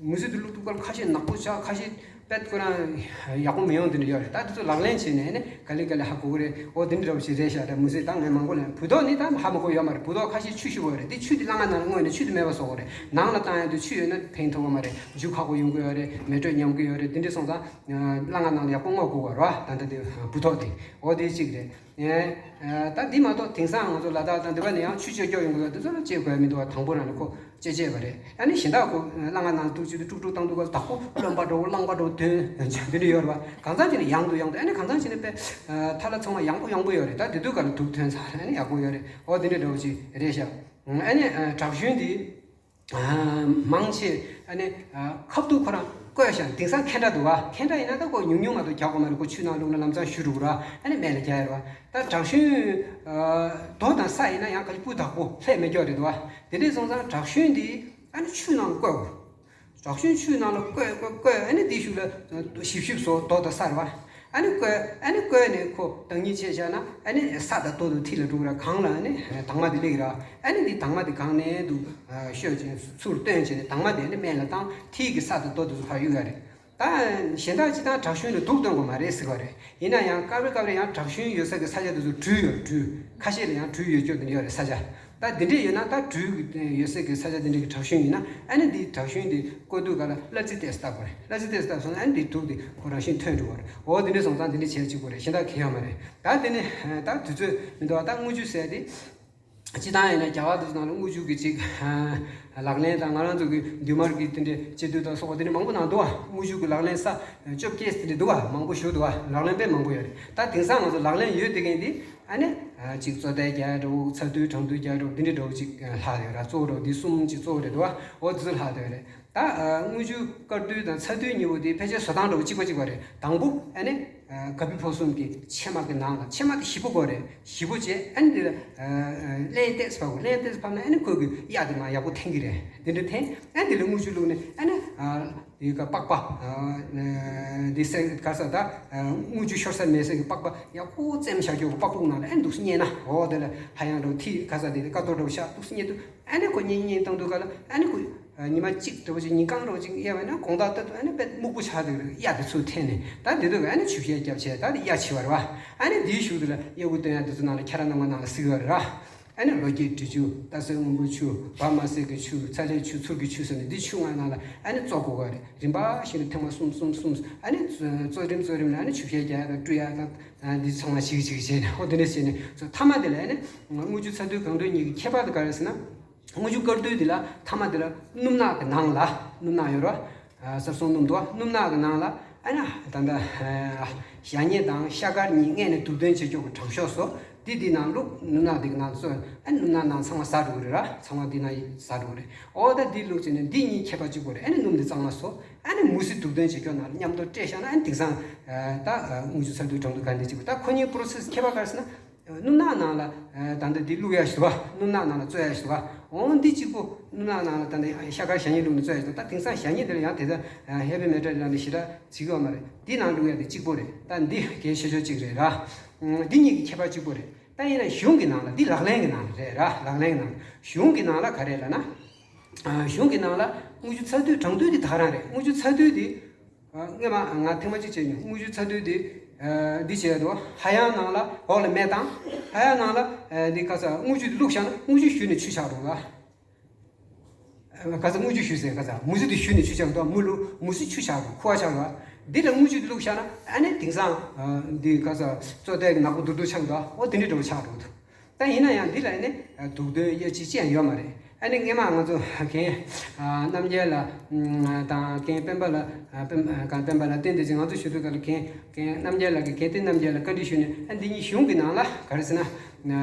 མུ་ཟི་དུ་བླུགས་དུས་སྐབས་ཁ་ཤས་ནག་པོ་ཆགས། ཁ་ཤས་དཔེ་ཁོ་རང་ཡག་པོ་མི་ཡོང་དེ་འདྲ་ཡོད་རེད། ད་དེ་ཚོ་ལག་ལེན་བྱས་ནས་ནི་ག་ལེ་ག་ལེ་ཧ་གོ་གི་རེད། འོ་དེ་འདྲ་འདྲ་པོ་ཞིག་རེད་ཤག་ད་མུ་ཟི་ད་ངས་མང་པོ་ལ་བུ་ཐོག་ནི་ད་ཧ་མ་གོ་ཡོད་མ་རེད། བུ་ཐོག་ཁ་ཤས་ཆུ་ཤོར་བ་རེད། དེ་ཆུ་དེ་སླ་ང་ནང་ལ་དངོས་ནས་ཆུ་དེ་མེད་པ་བཟོ་གི་རེད། ནང་ལ་བཏང་ཡ་དུ་ཆུ་ཡོད་ན་ཕན་ཐོགས་པ་མ་རེད། རྒྱུ་ཁག་པོ་ཡོང་གི་ཡོད་རེད། མེ་དྲོད་ཉམས་ཀྱི་ཡོད་རེད། དེ་འདྲ་སོང་ཙང་སླ་ང་ནང་ལ་ཡག་པོ་སྔོག་དགོས་པ་རེད་བ། ད་ལྟ་དེ་བུ་ཐོག་དེ་འོ་དེ་གཅིག་རེད། ཨེ། ཨ། ད་འདི་མ་གཏོགས་དེང་སང་ང་ཚོ་ལ་དྭགས་དང་འདི་པ་ནས་ཡང་ཆུ་སྤྱོད་སྐྱོག་ཡོང་གི་ཡོད། དེ་ཚོ་ལ་སྤྱད་དགོས་ཡ་མི་འདུག་བ། དང་པོ་རང་ནས་ཁོ་སྤྱད་སྤྱད་པ་རེད། ཨ་ནི་གཞན་དག་ཁོ་སླ་ང་ནང་ཐུག་ཅིག་ཏུ་དཀྲུག་དཀྲུག་བཏང་དུས་སྐབས་ལ་དྭགས་པོ་རློན་པ་འདྲ་བོ་རླངས་པ་འདྲ་བོ་ཐོན་འདི་འདྲ་ཡོད་རེད་བ། གང་ཚང་ཅིག་ནས་ཡང་དུ་ཡང་དུ། ཨ་ནི་གང་ཚང་ཅིག་ནས་དཔེ་ཐ་ལ་ཚང་མ་ཡང་པོ་ཡང་པོ་ཡོད་རེད། ད་དེ་དུས་ག་ལ་དུག་ཐོན་ཚར། ཨ་ནི་ཡག་པོ་ཡོད་རེད། འོ་དེ་འདྲ་འདྲ་བོ་ཅིག་རེད་ཤག་ཨ་ནི་ཨ་དྲག་ཞུན་འདི། ཨ། མང་ཆེ་ཨ་ནི་ཨ་ཁབ་ཏུ་ཁོ་རང་བསྐོལ་བཞག་དེང་སང་ཁེན་ཏྲ་འདུག་བ། ཁེན་ཏྲ་ཡིན་ན་ད་ཁོ་ཉུང་ཉུང་མ་གཏོགས་རྒྱག་དགོས་མ་རེད། ཁོ་ཆུ་ནང་བླུགས་ན་ལམ་སང་བཞུ་འགྲོ་གི་ར། ཨ་ནི་སྨན་ལ་རྒྱག་ཡ་ར་བ། ད་དྲག་ཞུན་ཨ་རྡོ་དང་ས་ཡིན་ན་ཡང་ག་ལེ་སྤུ་དག་པོ་ལྷད་མི་སྐྱོ་རེད་འདུག་བ། དེ་འདྲས་སོང་ཙང་དྲག་ཞུན་འདི་ཨ་ནི་ཆུ་ནང་བསྐོལ་དགོས། དྲག་ཞུན་ཆུ་ནང་ལ་བསྐོལ་བསྐོལ་བསྐོལ། ཨ་ནི་དེའི་གཞུག་ལ་ཞིབ་ཞིབ་བཟོ། རྡོ་དང་ས་རེད་བ། ཨ་ནི་བསྐོལ། ཨ་ནི་བསྐོལ་ནས་ཁོ་བདག་ཉིད་བྱས་བཞག་ན་ཨ་ནི་ས་དང་རྡོ་དང་ཐིག་ལ་འགྲོ་གི་ར། གང་ལ་ཨ་ནི་དྭངས་མ་དེ་སླེབས་ཀྱི་ར། ཨ་ནི་འདི་དྭངས་མ་དེ་གང་ནས་འདུག་ཤོད་ཅིང་ཚུར་བཏོན་བྱས་ནས་དྭངས་མ་དེ་ཨ་ནི་སྨན་ལ་བཏང་། ཐིག་གི་ས་དང་རྡོ་དེ་ཚོ་ཕར་གཡུག་ཡ་རེད། ད་གཞན་དག་སྤྱིར་བཏང་དྲག་ཞུན་ལ་དུག་བཏོན་དགོས་མ་རེད་ཟེར་བ་རེད། ཡིན་ན་ཡང་སྐབས་རེ་སྐབས་རེ་ཡང་དྲག་ཞུན་ཡོད་ས་གི་ས་ཆ་དེ་ཚོ་སྦྲུལ་ཡོད། སྦྲུལ་ཁ་ཤས་ལ་ཡང་སྦྲུལ་ཡོད་སྐྱོ་དེ་འདྲ་ཡོད་རེད་ས་ཆ། ད་འདི་འདྲས་ཡོད་ན་ད་སྦྲུལ་གྱི་ཡོད་སའི་གི་ས་ཆ་འདི་འདྲས་ཀྱི་དྲག་ཞུན་ཡིན་ན་ཨ་ནི་འདི་དྲག་ཞུན་འདི་བསྐོལ་དུས་ག་ལ་གླ་རྩི་ཏོག་ཙམ་བཏབ་དགོས་རེད། གླ་རྩི་ཏོག་ཙམ་བཏབ་སོང་ན་ཨ་ནི་འདི་དུག་འདི་ཁོ་རང་བཞིན་ཐོན་འགྲོ་བ་རེད། འོ་འདི་འདྲས་སོང་ཙང་འདི་འདྲས་བྱས་གཅིག་པོ་རེད། གཞན་དག་གང་ཡང་མ་རེད། ད་འདི་ནི་ད་དུས་ཚོད་མི་འདུག་བ། ད་དངུལ་ཆུ་ཟེར་ཏེ་སྤྱིར་བཏང་ཡིན་ན་རྒྱ་གར་དུ་ནང་ལ་དངུལ་ཆུ་གི་ཅིག་ལག་ལེན་དང་ང་རང་ཚོ་གི་འདུས་མར་གི་དེ་འདྲས་བྱེད་དུས་དང་སོགས་པ་དེ་འདྲས་མང་པོ་ནང་འདུག་བ། དངུལ་ཆུ་གི་ལག་ལེན་ས་བཅོ་བརྒྱད་དེ་འདྲས་འདུག་བ། མང་པོ་ཞིག་འདུག་བ། ལག་ལེན་དཔེ་མང་པོ་ཡོད་རེད། ད་དེང་སང་ང་ཚོ་ལག་ལེན་ཡོད་དེ་གན་དེ། ཨ་ནི་ཨ་ཅིག་བཙོ་ཐལ་རྒྱག་འགྲོ། ཚ་དུས་གྲང་དུས་རྒྱག་འགྲོ། འདི་འདྲའི་འགྲོ་ཅིག་ལྷག་ཡོད་ར། གཙོ་བོ་འགྲོ་འདི་གསུམ་ཅིག་གཙོ་བོ་རེད་འདུག་བ། འོ་འདི་ཚོ་ལྷག་ཡོད་རེད། ད་ཨ་དངུལ་ཆུ་དཀར་རྡུལ་དང་ཚ་རྡུལ་གཉིས་པོ་དེ་ཕལ་ཆེར་བཟོ་སྟངས་འདྲ་བོ་གཅིག་པ་གཅིག་པ་རེད། དང་པོ་ཨ་ནི་ཨ་ག་བི་ཕོ་གསུམ་གྱི་ཕྱེ་མ་གི་ནང་ལ། ཕྱེ་མ་དེ་ཞིབ་པོ་དགོས་རེད། ཞིབ་པོ་བྱས་ཨ་ནི་འདི་ལ་ཨ་ཨ་རླན་ཏོག་ཙམ་ཕབ་དགོས། རླན་ཏོག་ཙམ་ཕབ་ན་ཨ་ནི་ཁོ་གི་གཡའ་དེ་མར་ཡག་པོ་འཐེན་གི་རེད། དེ་འདྲ་འཐེན། ཨ་ནི་འདི་ལ་དངུལ་ཆུ་བླུགས་ནས་ཨ་ནི་ཨ། དེའི་ཀ་པགས་པ། དེ་སེ་ག་ས་ད་དངུལ་ཆུ་ཤོར་ས་མེད་ས་གི་པགས་པ་ཡག་པོ་བཙེམ་བཞག་རྒྱུ་གི་པགས་པོ་ནང་ལ་ཨེ་འདུག་སེ་བསྙལ་ན། འོ་དེ་ལ་ཧ་ཡང་རོ་ཐིག་ག་ས་དེ་ཀ་ཏོ་འདྲ་བོ་ཤ་འདུག་སེ་བསྙལ་དུས་ཨ་ནི་ཁོ་བསྙལ་བསྙལ་བཏང་དུས་ག་ལ་ཨ་ནི་ཁོ་ཉི་མ་གཅིག་འདྲ་བོ་ཅིག་ཉིན་གང་འདྲ་བོ་ཅིག་དབྱེ་བ་ན་དགོང་དག་ལྟ་དུས་ཨ་ནི་དཔེ་སྨུག་པོ་ཆགས་དུས་གཡའ་དེ་ཚུར་འཐེན་ནས། ད་དེ་དུས་ཨ་ནི་ཆུ་བཤལ་རྒྱབ་བྱས་ད་དེ་གཡའ་ཕྱི་བ་རེད་བ། ཨ་ནི་དེའི་གཞུག་དེ་ལ་གཡས་གུ་སྟོན་ཡ་དེ་ཚོ་ནང་ལ་ཁྱེད་རང་རྣམ་པ་ནང་ལ་གཟིགས་ཡོད་རེད་ར། ཨ་ནི་ལོ་སྐྱེས་དྲི་ཆུ། རྟ་སོན་སྔོན་པོའི་ཆུ། བ་དམར་སེར་གྱི་ཆུ། ཚ་ལའི་ཆུ། ཚུར་གྱི་ཆུ་ཟེར་ནས་འདི་ཆུ་ལྔ་ནང་ལ་ཨ་ནི་བཙོ་དགོས་པ་རེད། རིམ་པ་བཞིན་དུ་ཐེངས་མ་གསུམ་གསུམ་གསུམ། ཨ་ནི་བཙོ་རིམ་བཙོ་རིམ་ལ་ཨ་ནི་ཆུ་བཤལ་རྒྱག་ཡ་དང་བཀྲུ་ཡ་དང་འདི་ཚང་མ་ཞིག་ཞིག་བྱས་ནས། ཨོ་དེ་འདྲ་བྱས་ནས་བཙོ། མཐའ་མ་དེ་ལ་ཨ་ནི་དངུལ་ཆུ་ཚ་རྡུལ་གང་འདོད་གཉིས་ཀྱི་ཁྱད་པར་དེ་ག་རེ་ཟེར་ན། དངུལ་ཆུ་དཀར་རྡུལ་འདི་ལ་མཐའ་མ་དེ་ལ་སྣུམ་ནག་གི་ནང་ལ། སྣུམ་ནག་ཡོད་རེད་བ། ཨ་སར་སོང་སྣུམ་འདུག་བ། སྣུམ་ནག་གི་ནང་ལ་ཨ་ནི་ད་ལྟ་ཞག་ཉི་དང་ཤ་དཀར་གཉིས་མངལ་ནས་དུག་འདོན་བྱེད་ཀྱོག་གི་གྲང་ཤོག་བཟོ། འདི་འདི་ནང་བླུགས། སྣུམ་ནག་འདི་གི་ནང་བཙོས། ཨ་ནི་སྣུམ་ནག་ནང་ཚང་མ་ཟ་འགྲོ་གི་རེད་ར། ཚང་མ་འདི་ནང་ཟ་འགྲོ་གི་རེད། འོ་ད་འདི་བླུགས་བྱས་ནས་འདི་གཉིས་ཁྱད་པར་གཅིག་པོ་རེད། ཨ་ནི་སྣུམ་འདི་གཙང་མ་བཟོ། ཨ་ནི་མུ་ཟི་དུག་འདོན་བྱེད་ཀྱོག་ནང་ལ་མཉམ་དུ་སྤྲད་བཞག་ན་ཨ་ནི་དེང་སང་ད་དངུལ་ཆུ་ཚ་རྡུལ་གྲང་རྡུལ་ག་འདི་གཅིག་པོ། ད་ཁོ་གཉིས་པོ་རོ་སེ་སི་ཁྱད་པར་ག་རེ་ཟེར་ན། སྣུམ་ནག་ནང་ལ་ད་ལྟ་འདི་བླུགས་ཡ་ཞིག་འདུག་བ། སྣུམ་ནག་ནང་ལ་བཙོས་ཡ་ཞིག་འདུག་བ། འོང་འདི་གཅིག་པོ། སྣུམ་ནག་ནང་ལ་ད་ལྟ་ཤ་དཀར་ཞ་ཡི་བླུགས་ནས་བཙོས་ཡ་ཞིག་འདུག་ད་དེང་སང་ཞ་ཡི་འདི་ལ་ཡང་དེ་ལྟར་ཧེ་བི་མེ་ཊལ་ལ་ནི་ཞེ་དྲག་བྱེད་ཀྱི་ཡོད་མ་རེད། འདི་ནང་བླུགས་ཡ་དེ་གཅིག་པོ་རེད། ད་འདི་གལ་ཆེ་ཤོས་གཅིག་རེད་ར། འདི་གཉིས་ཀྱི་ཁྱད་པར་གཅིག་པོ་རེད། ད་ཡིན་ན་གཞུང་གི་ནང་ལ། འདི་ལག་ལེན་གྱི་ནང་ལ་རེད་ར། ལག་ལེན་གྱི་ནང་། གཞུང་གི་ནང་ལ་ག་རེ་ལབ་ན། གཞུང་གི་ནང་ལ་དངུལ་ཆུ་ཚ་རྡུལ་གྲང་རྡུལ་འདི་ད་ག་རང་རེད། དངུལ་ཆུ་ཚ་རྡུལ་འདི། ཨ། སྔོན་མ་ང་ཐེངས་མ་གཅིག་བྱས་མྱོང་། དངུལ་ཆུ་ཚ་རྡུལ་འདི། ཨ། འདི་བྱས་འདུག་ཧ་ཡང་ནང་ལ་འོག་ལ་མེ་བཏང་། ཧ་ཡང་ནང་ལ། ཨ། འདི་ག་ས་དངུལ་ཆུ་འདི་བླུགས་བཞག་ན་དངུལ་ཆུ་བཞུ་ནས་ཆུ་ཆགས་འགྲོ་ག་ཨ། ག་ས་དངུལ་ཆུ་བཞུ་ཟེར། ག་ས་མུ་ཟི་འདི་བཞུ་ནས་ཆུ་ཆགས་འགྲོ། མུ་ལུ་མུ་ཟི་ཆུ་ཆགས་འགྲོ། ཁུ་བ་ཆགས་འགྲོ། འདི་ལ་དངུལ་ཆུ་འདི་བླུགས་བཞག་ན་ཨ་ནི་དེང་སང་། ཨ། འདི་ག་ས་བཙོ་ཐལ་གྱི་ནག་པོ་དུར་དུར་ཆགས་འགྲོ། འོ་དེ་འདྲ་འདྲ་བོ་ཆགས་འགྲོ་འདུག་ད་ཡིན་ན་ཡང་འདི་ལ་ནི་དུག་འདོན་དབྱེ་གཅིག་ཅན་ཡོད་མ་རེད། ཨ་ནི་སྔོན་མ་ང་ཚོ་རྒན་རྣམ་རྒྱལ་ལགས་དང་རྒན་སྤེན་པ་ལགས། སྤེན། གང་སྤེན་པ་ལགས་བསྟན་འདི་ཅིག་ང་ཚོ་ཞུ་དུས་ག་ལ་རྒན་རྒན་རྣམ་རྒྱལ་ལགས་ཀྱིས། རྒན་བསྟན་རྣམ་རྒྱལ་ལགས་བཀའ་འདྲི་ཞུས་ནས། ཨ། འདི་གཉིས་གཞུང་གི་ནང་ལ་ག་རེ་ཟེར་ན།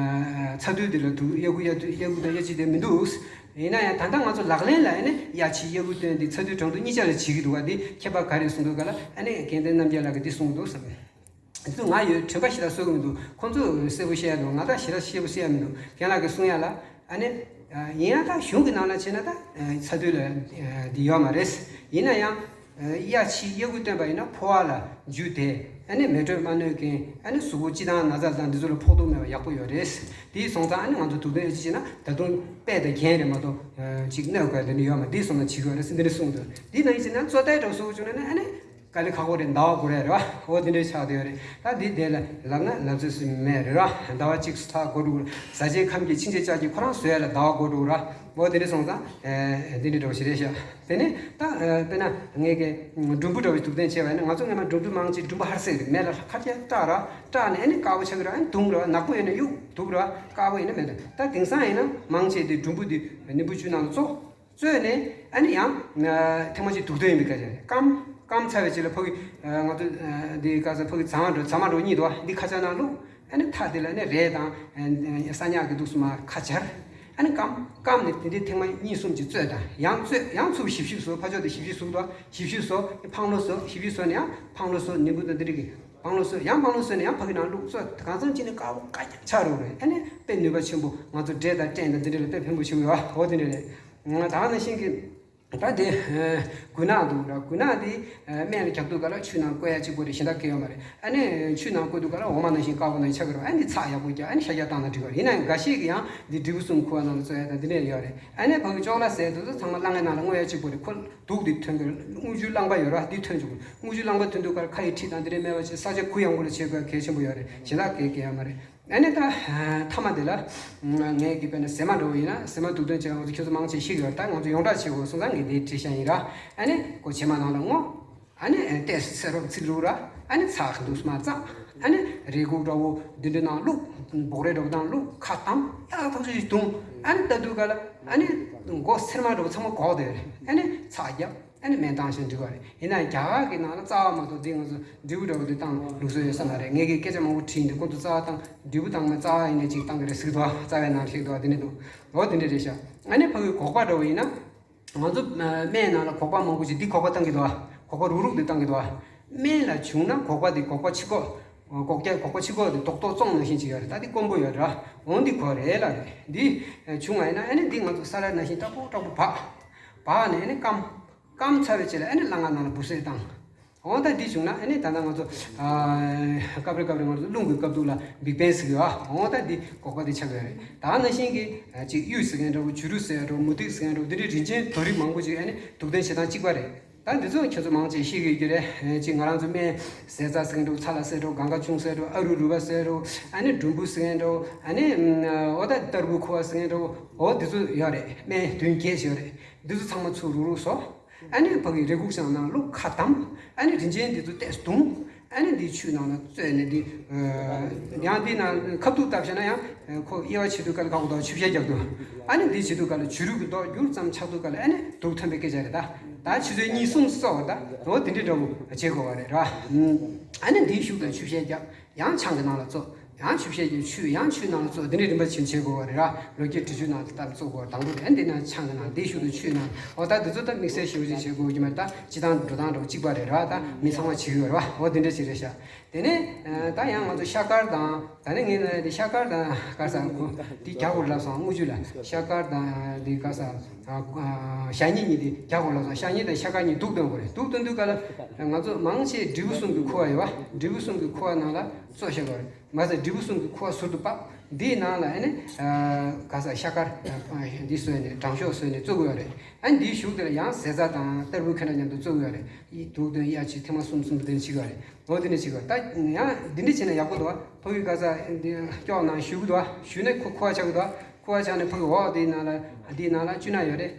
ཚ་རྡུལ་འདི་ལ་དུག་དབྱེ་དགུ་དབྱེ་དགུ་དང་དབྱེ་གཅིག་དེ་མི་འདུག་ཡིན་ན་ཡང་ད་ལྟ་ང་ཚོ་ལག་ལེན་ལ་ཨ་ནི་གཡའ་ཆི་གཡས་འཁོགས་སྟོན་འདི་ཚ་རྡུལ་གྲང་རྡུལ་གཉིས་ཆ་ལ་བྱེད་ཀྱི་འདུག་བ། འདི་ཁྱད་པར་ག་རེ་གསུངས་འདུག་ག་ལ། ཨ་ནི་རྒན་བསྟན་རྣམ་རྒྱལ་ལགས་ཀྱིས་འདི་གསུངས་འདུག་ཟེར། དེ་ཚོ་ང་ཡོད་དྲན་པ་ཞེ་དྲག་གསོ་གི་མི་འདུག་ཁོང་ཚོས་གསལ་པོ་བཤད་ཡ་འདུག་ང་ད་ཞེ་དྲག་གསལ་པོ་བཤད་ཡ་མི་འདུག་རྒན་ལགས་ཀྱིས་གསུང་ཡ་ལ། ཨ་ནི། ཡིན་ཡང་ད་གཞུང་གི་ནང་ལ་བྱས་ན་ད་ཚ་རྡུལ་ལ་འདི་ཡོད་མ་རེད། ཡིན་ན་ཡང་གཡའ་ཆི་གཡས་འཁོགས་སྟོན་པ་ཡིན་ན་ཕོ་བ་ལ་འཇུ་དེ། ཨ་ནི་མེ་དྲོད་མ་གནོད་མཁན། ཨ་ནི་གཟུགས་པོ་སྐྱི་ཏང་ན་ཚ་དང་འདི་ཚོ་ལ་ཕོག་ཐུག་མེད་པ་ཡག་པོ་ཡོད་རེད། དེ་སོང་ཙང་ཨ་ནི་ང་ཚོ་དུག་འདོན་ཅི་བྱེད་ན་ད་དུང་དཔེ་དང་རྒྱན་རེད་མ་གཏོགས་ཅིག་གནོད་དགོས་དེ་འདྲ་ཡོད་མ། དེ་སོང་ན་བྱེད་དགོས་རེད་འདི་འདྲ་གསུངས་འདུག་དེ་ནང་བཞིན་ན་བཙོ་ཐལ་འདྲ་བོ་བཟོ་བཅུག་ན་ནི་ཨ་ནི་དཀའ་ལས་ཁག་པོ་རེད། ཟླ་བ་འགོར་ཡ་རེད་བ། འོ་དེ་འདྲའི་ཆགས་བསྡད་ཡོད་རེད། ད་འདི་དེ་ལ་ལབ་ན་ལབ་ཚོད་སུ་མེད་རེད་བ། ཟླ་བ་གཅིག་སུ་ཐག་འགོར་འགྲོ། ཟ་བྱེད་ཁམ་གྱི་ཕྱིན་ཆད་ལྕགས་ཀྱི་ཁོ་རང་བཟོ་ཡ་ལ་ཟླ་བ་འགོར་འགྲོ་ར། འོ་དེ་འདྲ་སོང་ཙང་ཨེ་འདི་འདྲ་འདྲ་བོ་ཞིག་རེད་ཤག་དེ་ནས་ད་ཨ་དཔེར་ན་ངས་ཀྱི་འབྲུམ་བུ་འདྲ་བོ་དུག་འདོན་བྱས་པ་ཡིན་ན། ང་ཚོ་སྔོན་མ་འབྲུམ་འབྲུ་མང་ཆེ་འབྲུམ་པ་ཧར་སེ་རེད། མེ་ལ་ཁ་རྒྱ་སྐྲག་ར། སྐྲག་ནས་ཨ་ནི་དཀར་པོ་ཆགས་ཀྱི་ར། ཨ་ནི་དུང་ར། ནག་པོ་ཡིན་ན་གཡུག་དུག་ར། དཀར་པོ་ཡིན་ན་མེ་ལ། ད་དེང་སང་ཡིན་ན་མང་ཆེ་དེ་འབྲུམ་བུ་དེ་ནིམ་བུ་ཆུ་ནང་ལ་བཙོ། བཙོས་ནས་ཨ་ནི་ཡང་ཐེངས་མ་གཅིག་དུག་འདོན་ཡིན་པའི་སྐད་ཆ་རེད། སྐམ་སྐམ་ཚར་བའི་རྗེས་ལ་ཕ་གི་ང་ཚོ་འདི་ག་ས་ཕ་གི་རྫ་མ་འདྲ་རྫ་མ་འདྲ་གཉིས་འདུག་བ། འདི་ཁ་ཆག་ནང་བླུགས། ཨ་ནི་མཐའ་དེ་ལ་ནི་རས་དང་ས་ཉག་གི་འདུག་སུ་མ་ཁ་སྦྱར། ཨ་ནི་སྐམ་སྐམ་ནས་དེ་འདྲའི་ཐེངས་མ་གཉིས་གསུམ་ཅིག་བཙོས་དང་། ཡང་བཙོས། ཡང་ཚུར་ཞིབ་ཞིབ་བཟོ། ཕར་ཕྱོགས་དེ་ཞིབ་ཞིབ་བཟོ་དང་། ཞིབ་ཞིབ་བཟོ། འཕང་ལོ་བཟོ། ཞིབ་ཞིབ་བཟོ་ནས་ཡང་འཕང་ལོ་བཟོ། ནིམ་བུ་དང་འདི་འདྲ་གི་འཕང་ལོ་བཟོ། ཡང་འཕང་ལོ་བཟོ་ནས་ཡང་ཕ་གི་ནང་བླུགས་བཙོས། གང་འཚམ་ཅིག་ནས་དཀར་པོ་དཀར་རྐྱང་ཆགས་འགྲོ་རེད། ཨ་ནི་དཔེ་ནུས་པ་ཆེན་པོ། ང་ཚོ་འབྲས་དང་སྤྲད་དང་འདི་འདྲ་ལ་དཔེ་ཕན་པོ་ཆེ་བོ་ཡོད། འོ་དེ་འདྲ་རེད། ད་ནང་བཞིན་གྱི་ད་དེ་ཨ་དགུ་ནག་འདུག་ར། དགུ་ནག་དེ་ཨ་སྨན་ལ་རྒྱག་དུས་ག་ལ་ཆུ་ནང་བསྐོལ་ཡ་གཅིག་པོ་རེད། གཞན་དག་གི་ཡོད་མ་རེད། ཨ་ནི་ཆུ་ནང་བསྐོལ་དུས་ག་ལ་འོ་མ་ནང་བཞིན་དཀར་པོ་ནང་ཆགས་ཀྱི་རེད། ཨ་ནི་ཚགས་ཡག་པོ་རྒྱག་ཨ་ནི་ཤ་རྒྱགས་བཏང་ན་འགྲིག་གི་རེད། ཡིན་ན་འགའ་ཤས་ཀྱིས་ཡང་འདི་འབྲས་བུ་གསུམ་ཁུ་བ་ནང་ལ་བཙོ་ཡ་དང་འདི་འདྲ་ཡོད་རེད། ཨ་ནི་ཕ་གི་ཅོག་ལ་ཟས་དུས་ཚོ་ཚང་མ་སླ་ངའི་ནང་ལ་བརྔོ་ཡ་གཅིག་པོ་རེད། ཁོ་དུག་འདི་ཐོན་གྱི་རེད། དངུལ་ཆུ་རླངས་པ་ཡོད་ར། འདི་ཐོན་བཅུག་གི་རེད། དངུལ་ཆུ་རླངས་པ་ཐོན་དུས་ག་ལ་ཁ་ཡི་འཁྲིས་དང་འདི་འདྲའི་སྨན་པ་ཆེ་ས་ཆ་གུ་ཡངས་པོ་ལ་བྱེད་དགོས་གལ་ཆེན་པོ་ཡོད་རེད། གཞན་དག་གས་གལ་ཡོད་མ་རེད། ཨ་ནི་ད་མཐའ་མ་དེ་ལ་ངས་ཀྱི་དཔེར་ན་ཟེ་མ་འདྲ་བོ་ཡིན་ན། ཟེ་མ་དུག་འདོན་བྱས་ང་ཚོ་ཁྱོད་ཚོ་མང་ཆེ་ཤེས་ཀྱི་ཡོད་རེད། ད་ང་ཚོ་ཡོངས་གྲགས་བྱེད་དགོས་སོང་ཙང་ངས་འདི་བྲིས་བཞག་ཡིན་ར། ཨ་ནི་ཁོ་བྱེ་མ་ནང་ལ་བརྔོ། ཨ་ནི་ཏོག་ཙམ་སེ་རོག་ཚིག་རུག་ར། ཨ་ནི་ཚགས་འདུག་སྨན་བཙགས། ཨ་ནི་རས་ཁུག་འདྲ་བོ་འདི་འདྲ་ནང་བླུགས། འབོག་རས་འདྲ་བོ་ནང་བླུགས། ཁ་བསྡམས། ཡག་ཐག་ཆོད་ཅིག་བརྡུངས། ཨ་ནི་ལྟ་དུས་ག་ལ་ཨ་ནི་མགོ་སེར་མ་འདྲ་བོ་ཚང་མ་འགོག་བསྡད་རེད། ཨ་ནི་ཚགས་རྒྱབ། ཨ་ནི་སྨན་བཏང་ཞིང་འགྲིག་པ་རེད། ཡིན་ན་རྒྱ་གར་གྱི་ནང་ལ་རྩ་བ་མ་གཏོགས་འདི་ང་ཚོ་འབྲས་བུ་འདྲ་བོ་འདི་བཏང་ལུགས་སྲོལ་ཡོད་ས་མ་རེད། ངས་ཀྱི་སྐད་ཆ་མང་པོ་དྲིས་འདུག་ཁོང་ཚོ་རྩ་བ་བཏང་། འབྲས་བུ་བཏང་ན་རྩ་བ་ཡིན་ནས་ཅིག་བཏང་གི་རེད་ཟེར་གྱི་འདུག་རྩ་བའི་ནང་བཞག་གི་འདུག་དེ་འདྲ་འདུག་འོ་དེ་འདྲ་རེད་ཤག་ཨ་ནི་ཕ་གི་སྒོག་པ་འདྲ་བོ་ཡིན་ན། ང་ཚོ་སྨན་ནང་ལ་སྒོག་པ་མང་པོ་ཅིག་འདི་སྒོག་པ་བཏང་གི་འདུག་ཨ། སྒོག་པ་རུག་རུག་འདི་བཏང་གི་འདུག་ཨ། སྨན་ལ་བྱུང་ན་སྒོག་པ་འདི་སྒོག་པ་ཕྱི་སྒོ། སྒོག་རྒྱ་སྒོག་པ་ཕྱི་སྒོ་འདི་རྡོག་རྡོག་བཙོང་ནང་བཞིན་ཅིག་ཡོད་རེད། ད་འདི་དཀོན་པོ་ཡོད་རེད། འོ་འདི་དགོས་རེད་ལ་རེད། འདི་བྱུང་བ་ཡིན་ན་ཨ་ནི་འདི་ང་ཚོ་ས་ལ་ནང་བཞིན་ཏག་པོ་ཏག་པོ་འབག་འབག་ནས་ཨ་ནི་སྐམ། སྐམ་ཚར་བའི་རྗེས་ལ་ཨ་ནི་སླ་ང་ནང་ལ་འབུ་སྲེག་བཏང་། འོ་ད་འདི་བྱུང་ན་ཨ་ནི་ད་ལྟ་ང་ཚོ་ཨ་སྐབས་རེ་སྐབས་རེ་ང་ཚོ་རླུང་གི་སྐབས་དུས་ལ་བིག་བེན་ཟེར་གི་ཡོད་ཨ། འོ་ད་འདི་སྒོག་པ་འདི་ཆགས་ཀྱི་ཡོད་རེད། ད་ནང་བཞིན་གྱི་ཨ་ཅིག་གཡུ་ཟེར་མཁན་འདྲ་བོ། བྱུ་རུ་ཟེར་འདྲ་བོ། མུ་ཏིག་ཟེར་མཁན་འདྲ་བོ། འདི་འདྲའི་རིན་ཆེན་དོ་རིགས་མང་པོ་ཅིག་ཨ་ནི་དུག་འདོན་བྱེད་སྟངས་གཅིག་པ་རེད། ད་འདི་ཚོ་ཁྱོད་ཚོ་མང་ཆེ་ཤེས་ཀྱི་ཡོད་ཀྱི་རེད། ཅིག་ང་རང་ཚོ་སྨན་ཟས་རྩ་ཟེར་མཁན་འདྲ་བོ། ཚ་ལ་ཟེར་འདྲ་བོ། གངྒཱ་ཆུང་ཟེར་འདྲ་བོ། ཨ་རུ་རུ་བ་ཟེར་འདྲ་བོ། ཨ་ནི་འབྲུམ་བུ་ཟེར་མཁན་འདྲ་བོ། ཨ་ནི་འོ་ད་ཏར་བུ་ཁུ་བ་ཟེར་མཁན་འདྲ་བོ། འོ་འདི་ཚོ་ཡོད་རེད། སྨན་བདུན་བརྒྱད་ཅིག་ཡོད་རེད། འདི་ཚོ་ཚང་མ་ཚུར་རུག་རུག་བཟོ། ཨ་ནི་ཕ་གི་རས་ཁུག་ཆ་ནང་བླུགས། ཁ་བསྡམས། ཨ་ནི་རིན་ཆེན་འདི་ཚོ་ཏོག་ཙམ་བརྡུངས། ཨ་ནི་འདི་ཆུ་ནང་ལ་བཙོས་ནས་འདི་ཡང་འདི་ནང་ཁ་བཏུག་བཏབ་བཞག་ན་ཡང་ཁོ་དབྱེ་བ་ཕྱེ་དུས་སྐབས་ལ་ཁ་བོ་དང་ཆུ་བཤལ་རྒྱག་དུས། ཨ་ནི་འདི་བྱེད་དུས་སྐབས་ལ་བྱུ་རུ་གི་མདོག་འགྱུར་ཙམ་ཆགས་དུས་སྐབས་ལ་ཨ་ནི་དུག་ཐོན་པའི་སྐད་ཆ་རེད། ད་ད་ཆུ་ཚོད་གཉིས་གསུམ་སོགས་ད་འོ་དེ་འདྲའི་འདྲ་བོ་བྱེད་དགོས་པ་རེད་ར། ཨ་ནི་འདིའི་གཞུག་ཏུ་ཆུ་བཤལ་རྒྱག་ཡང་ཆང་གི་ནང་ལ་བཙོ། ཡང་ཆུ་བཤལ་གྱི་ཆུ། ཡང་ཆུའི་ནང་ལ་བཙོ། འདི་འདྲའི་རིམ་པ་བཞིན་བྱེད་དགོས་པ་རེད་ར། ལོ་ཀའི་དྲི་ཆུའི་ནང་དུ་ལྟར་བཙོ་དགོས། དང་པོ་དེ་འདི་ནང་ཆང་གི་ནང་། འདིའི་གཞུག་ཏུ་ཆུའི་ནང་། འོ་ད་འདི་ཚོ་ད་དམིགས་བསལ་ཞེ་པོ་ཅིག་བྱེད་དགོས་ཀྱི་མ་རེད། ད་སྤྱི་བཏང་འགྲོ་སྟངས་འདྲ་བོ་གཅིག་པ་རེད་ར། ད་མི་ཚང་མ་བྱེད་ཀྱི་ཡོད་རེད་བ། འོ་འདི་འདྲ་ཞིག་རེད་ཤག་དེ་ནས་ད་ཡང་ང་ཚོ་ཤ་དཀར་དང་། ད་ནི་ངས་ལབ་ཡ་དེ་ཤ་དཀར་དང་ག་ས་འདི་རྒྱག་དགོས་ལབ་སོང་། དངུལ་ཆུ་ལ་ཤ་དཀར་དང་འདི་ག་ས་ཞག་ཉིས་གཉིས་དེ་རྒྱག་དགོས་ལབ་སོང་། ཞག་ཉིས་དང་ཤ་དཀར་གཉིས་དུག་འདོན་དགོས་རེད། དུག་འདོན་དུས་ག་ལ་ང་ཚོ་མང་ཆེ་འབྲས་བུ་གསུམ་གྱི་ཁུ་བ་ཡོད་བ། འབྲས་བུ་གསུམ་གྱི་ཁུ་བ་ནང་ལ་བཙོ་བཞག་དགོས་རེད། མ་ཟད་འབྲས་བུ་གསུམ་གྱི་ཁུ་བ་ཟུར་དུ་ཕབ། འདིའི་ནང་ལ་ཨ་ནི་ག་ས་ཤ་དཀར་འདི་བཟོས་ནས་དྲང་ཤོག་བཟོས་ནས་བཙོ་དགོས་ཡོད་རེད། ཨ་ནི་འདིའི་གཞུག་དེ་ལ་ཡང་ཟས་རྩ་དང་ཏར་བུ་ཁེ་འདྲ་མཉམ་དུ་བཙོ་དགོས་ཡོད་རེད། ཡི་དུག་དང་གཡའ་ཆི་ཐེངས་མ་གསུམ་གསུམ་དེ་འདྲ་བྱེད་དགོས་རེད། འོ་དེ་འདྲ་བྱེད་དགོས། ད་ཡང་འདི་འདྲ་བྱས་ན་ཡག་པོ་འདུག་བ། ཕ་གི་ག་ས་འདི་སྐྱོགས་ནང་བཞུ་གི་འདུག་བ། བཞུས་ནས་ཁུ་ཁུ་བ་ཆགས་གི་འདུག་བ། ཁུ་བ་ཆགས་ནས་ཕ་གི་འོག་དེའི་ནང་ལ་འདིའི་ནང་ལ་བཅུད་སྣ་ཡོད་རེད།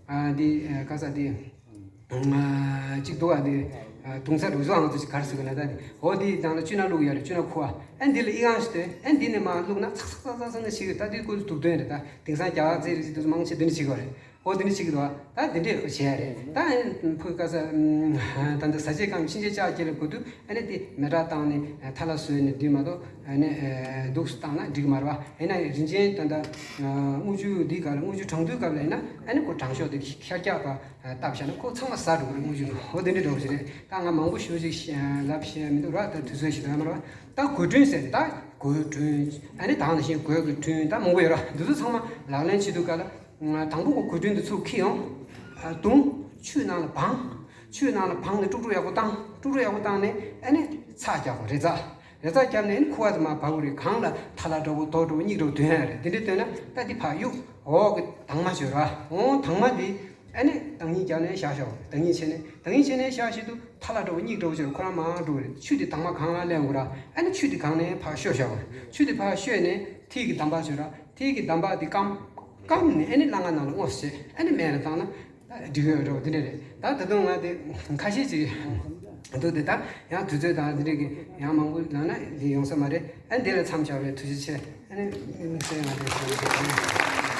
ཨ་འདི་ག་ས་འདི། གཅིག་འདུག་ཨ་འདི། དུང་ས་རུ་བཟོ་ཨང་ཚོ་ཞིག་གར་ཟེར་གི་ན་ད་འདི། འོ་འདི་དང་ལ་བཅུད་སྣ་བླུགས་ཡ་རེད། བཅུད་སྣ་ཁུ་བ། ཨ་འདི་ལ་ཨི་ཨང་ཞིག་སྟེ། ཨ་འདི་ནས་མ་བླུགས་ན་ཚག་ཚག་ཚག་ཚག་ཚག་ནས་ཤི་གི། ད་འདི་ཀུན་དུག་དོན་རེད། ད་དེང་སང་རྒྱ་གར་རྩེད་རིགས་ཀྱི་དུས་མང་ཆེ་འདི་འདྲ་བྱེད་གི་རེད། འོ་འདི་འདྲ་བྱེད་གི་འདུག་ད་འདི་འདྲ་བྱེད་ཡ་རེད། ད་ཕུ་ག་ས་ད་འདི་ཟ་བྱེད་ཀམ་ཕྱིན་ཆད་ལྕགས་ཀྱི་ལ་དགོས་དུས་ཨ་ནི་དེ་མེ་སྲེག་བཏང་ནས་ཐལ་བ་བཟོས་ནས་འདི་མ་གཏོགས་ཨ་ནི་དུགས་སུ་བཏང་ན་འགྲིག་གི་མ་རེད་བ། ཡིན་ན་རིན་ཆེན་ད་ད་དངུལ་ཆུ་འདི་ག་ལ་དངུལ་ཆུ་གྲང་དུས་སྐབས་ལ་ཡིན་ན་ཨ་ནི་ཁོ་དྲང་ཤོག་དེ་ཤར་རྒྱག་པ། བཏབ་བཞག་ན་ཁོ་ཚང་མ་ཟ་འགྲོ་གི་རེད། དངུལ་ཆུ་འོ་དེ་འདྲ་འདྲ་བོ་ཞིག་རེད། ད་ང་མང་པོ་ཞེ་པོ་ཅིག་ལབ་ཤེས་མི་འདུག་ར། ད་དུས་ཚོད་ཞིག་ད་མ་ར། ད་གོས་བྲུན་ཟེར་ནས་ད་གོས་བྲུན། ཨ་ནི་ད་ནང་བཞིན་གོས་ཀྱི་བྲུན་ད་མང་པོ་ཡོད་ར། འདི་ཚོ་ཚང་མ་ལག་ལེན་བྱེད་དུས་ག་ལ་དང་པོ་གོས་བྲུན་འདི་ཚུར་ཁྱེར་ཡོང་། བརྡུངས། ཆུའི་ནང་ལ་སྦངས། ཆུའི་ནང་ལ་སྦངས་ནས་དཀྲུག་དཀྲུག་ཡག་པོ་བཏང་། དཀྲུག་དཀྲུག་ཡག་པོ་བཏང་ནས་ཨ་ནི་ ཚགས་རྒྱག་དགོས། རེ་ཚ། རེ་ཚ་བརྒྱབ་ནས་ཨ་ནི་ཁུ་བ་དེ་མར་བབས་དགོས་རེད། གང་ལ་ཐ་ལ་འདྲ་བོ་རྡོ་འདྲ་བོ་སྙིགས་འདྲ་བོ་འདོན་ཡ་རེད། དེ་འདྲ་འདོན་ན་ད་འདི་ཕར་གཡུག་འོག་གི་དྭངས་མ་བྱོས་ར། འོ་དྭངས་མ་འདི་ཨ་ནི་བདག་ཉིད་བརྒྱབ་ནས་བཞག་བཞག་བདག་ཉིད་བྱས་ནས། བདག་ཉིད་བྱས་ནས་བཞག་བཞིན་དུ་ཐ་ལ་འདྲ་བོ་སྙིགས་འདྲ་བོ་བྱོས་ར། ཁོ་རང་མར་འགྲོ་གི་རེད། ཆུ་དེ་དྭངས་མ་གང་ལ་ལེན་དགོས་ར། ཨ་ནི་ཆུ་དེ་གང་ནས་ཕར་བཤོས་བཞག་དགོས་རེད། ཆུ་དེ་ཕར་བཤོས་ནས་མཐིལ་གྱི་འདམ་བག་བྱོས་ར། མཐིལ་གྱི་འདམ་བག་དེ་སྐམ། སྐམ་ནས་ཨ་ནི་སླ་ང་ནང་ལ་བརྔོས་བྱས་ཨ་ནི་མེ་ལ་བཏང་ན་འགྲིག་གི་ཡོད་འགྲོ། དེ་འདྲ་རེད། ད་ད་དུང་ང་དེ་ཁ་ཤས་ཅིག་འདུག་དེ་ད་ཡང་དུས་ཚོད་དང་དེ་འདྲ་གི་ཡང་མང་པོ་ལབ་ན་དེ་ཡོང་ས་མ་རེད། ཨ་ནི་དེ་ལ་མཚམས་བཞག་པའི་ཐུགས་རྗེ་ཆེ། ཨ་ནི་ཚེ་ང་དེ་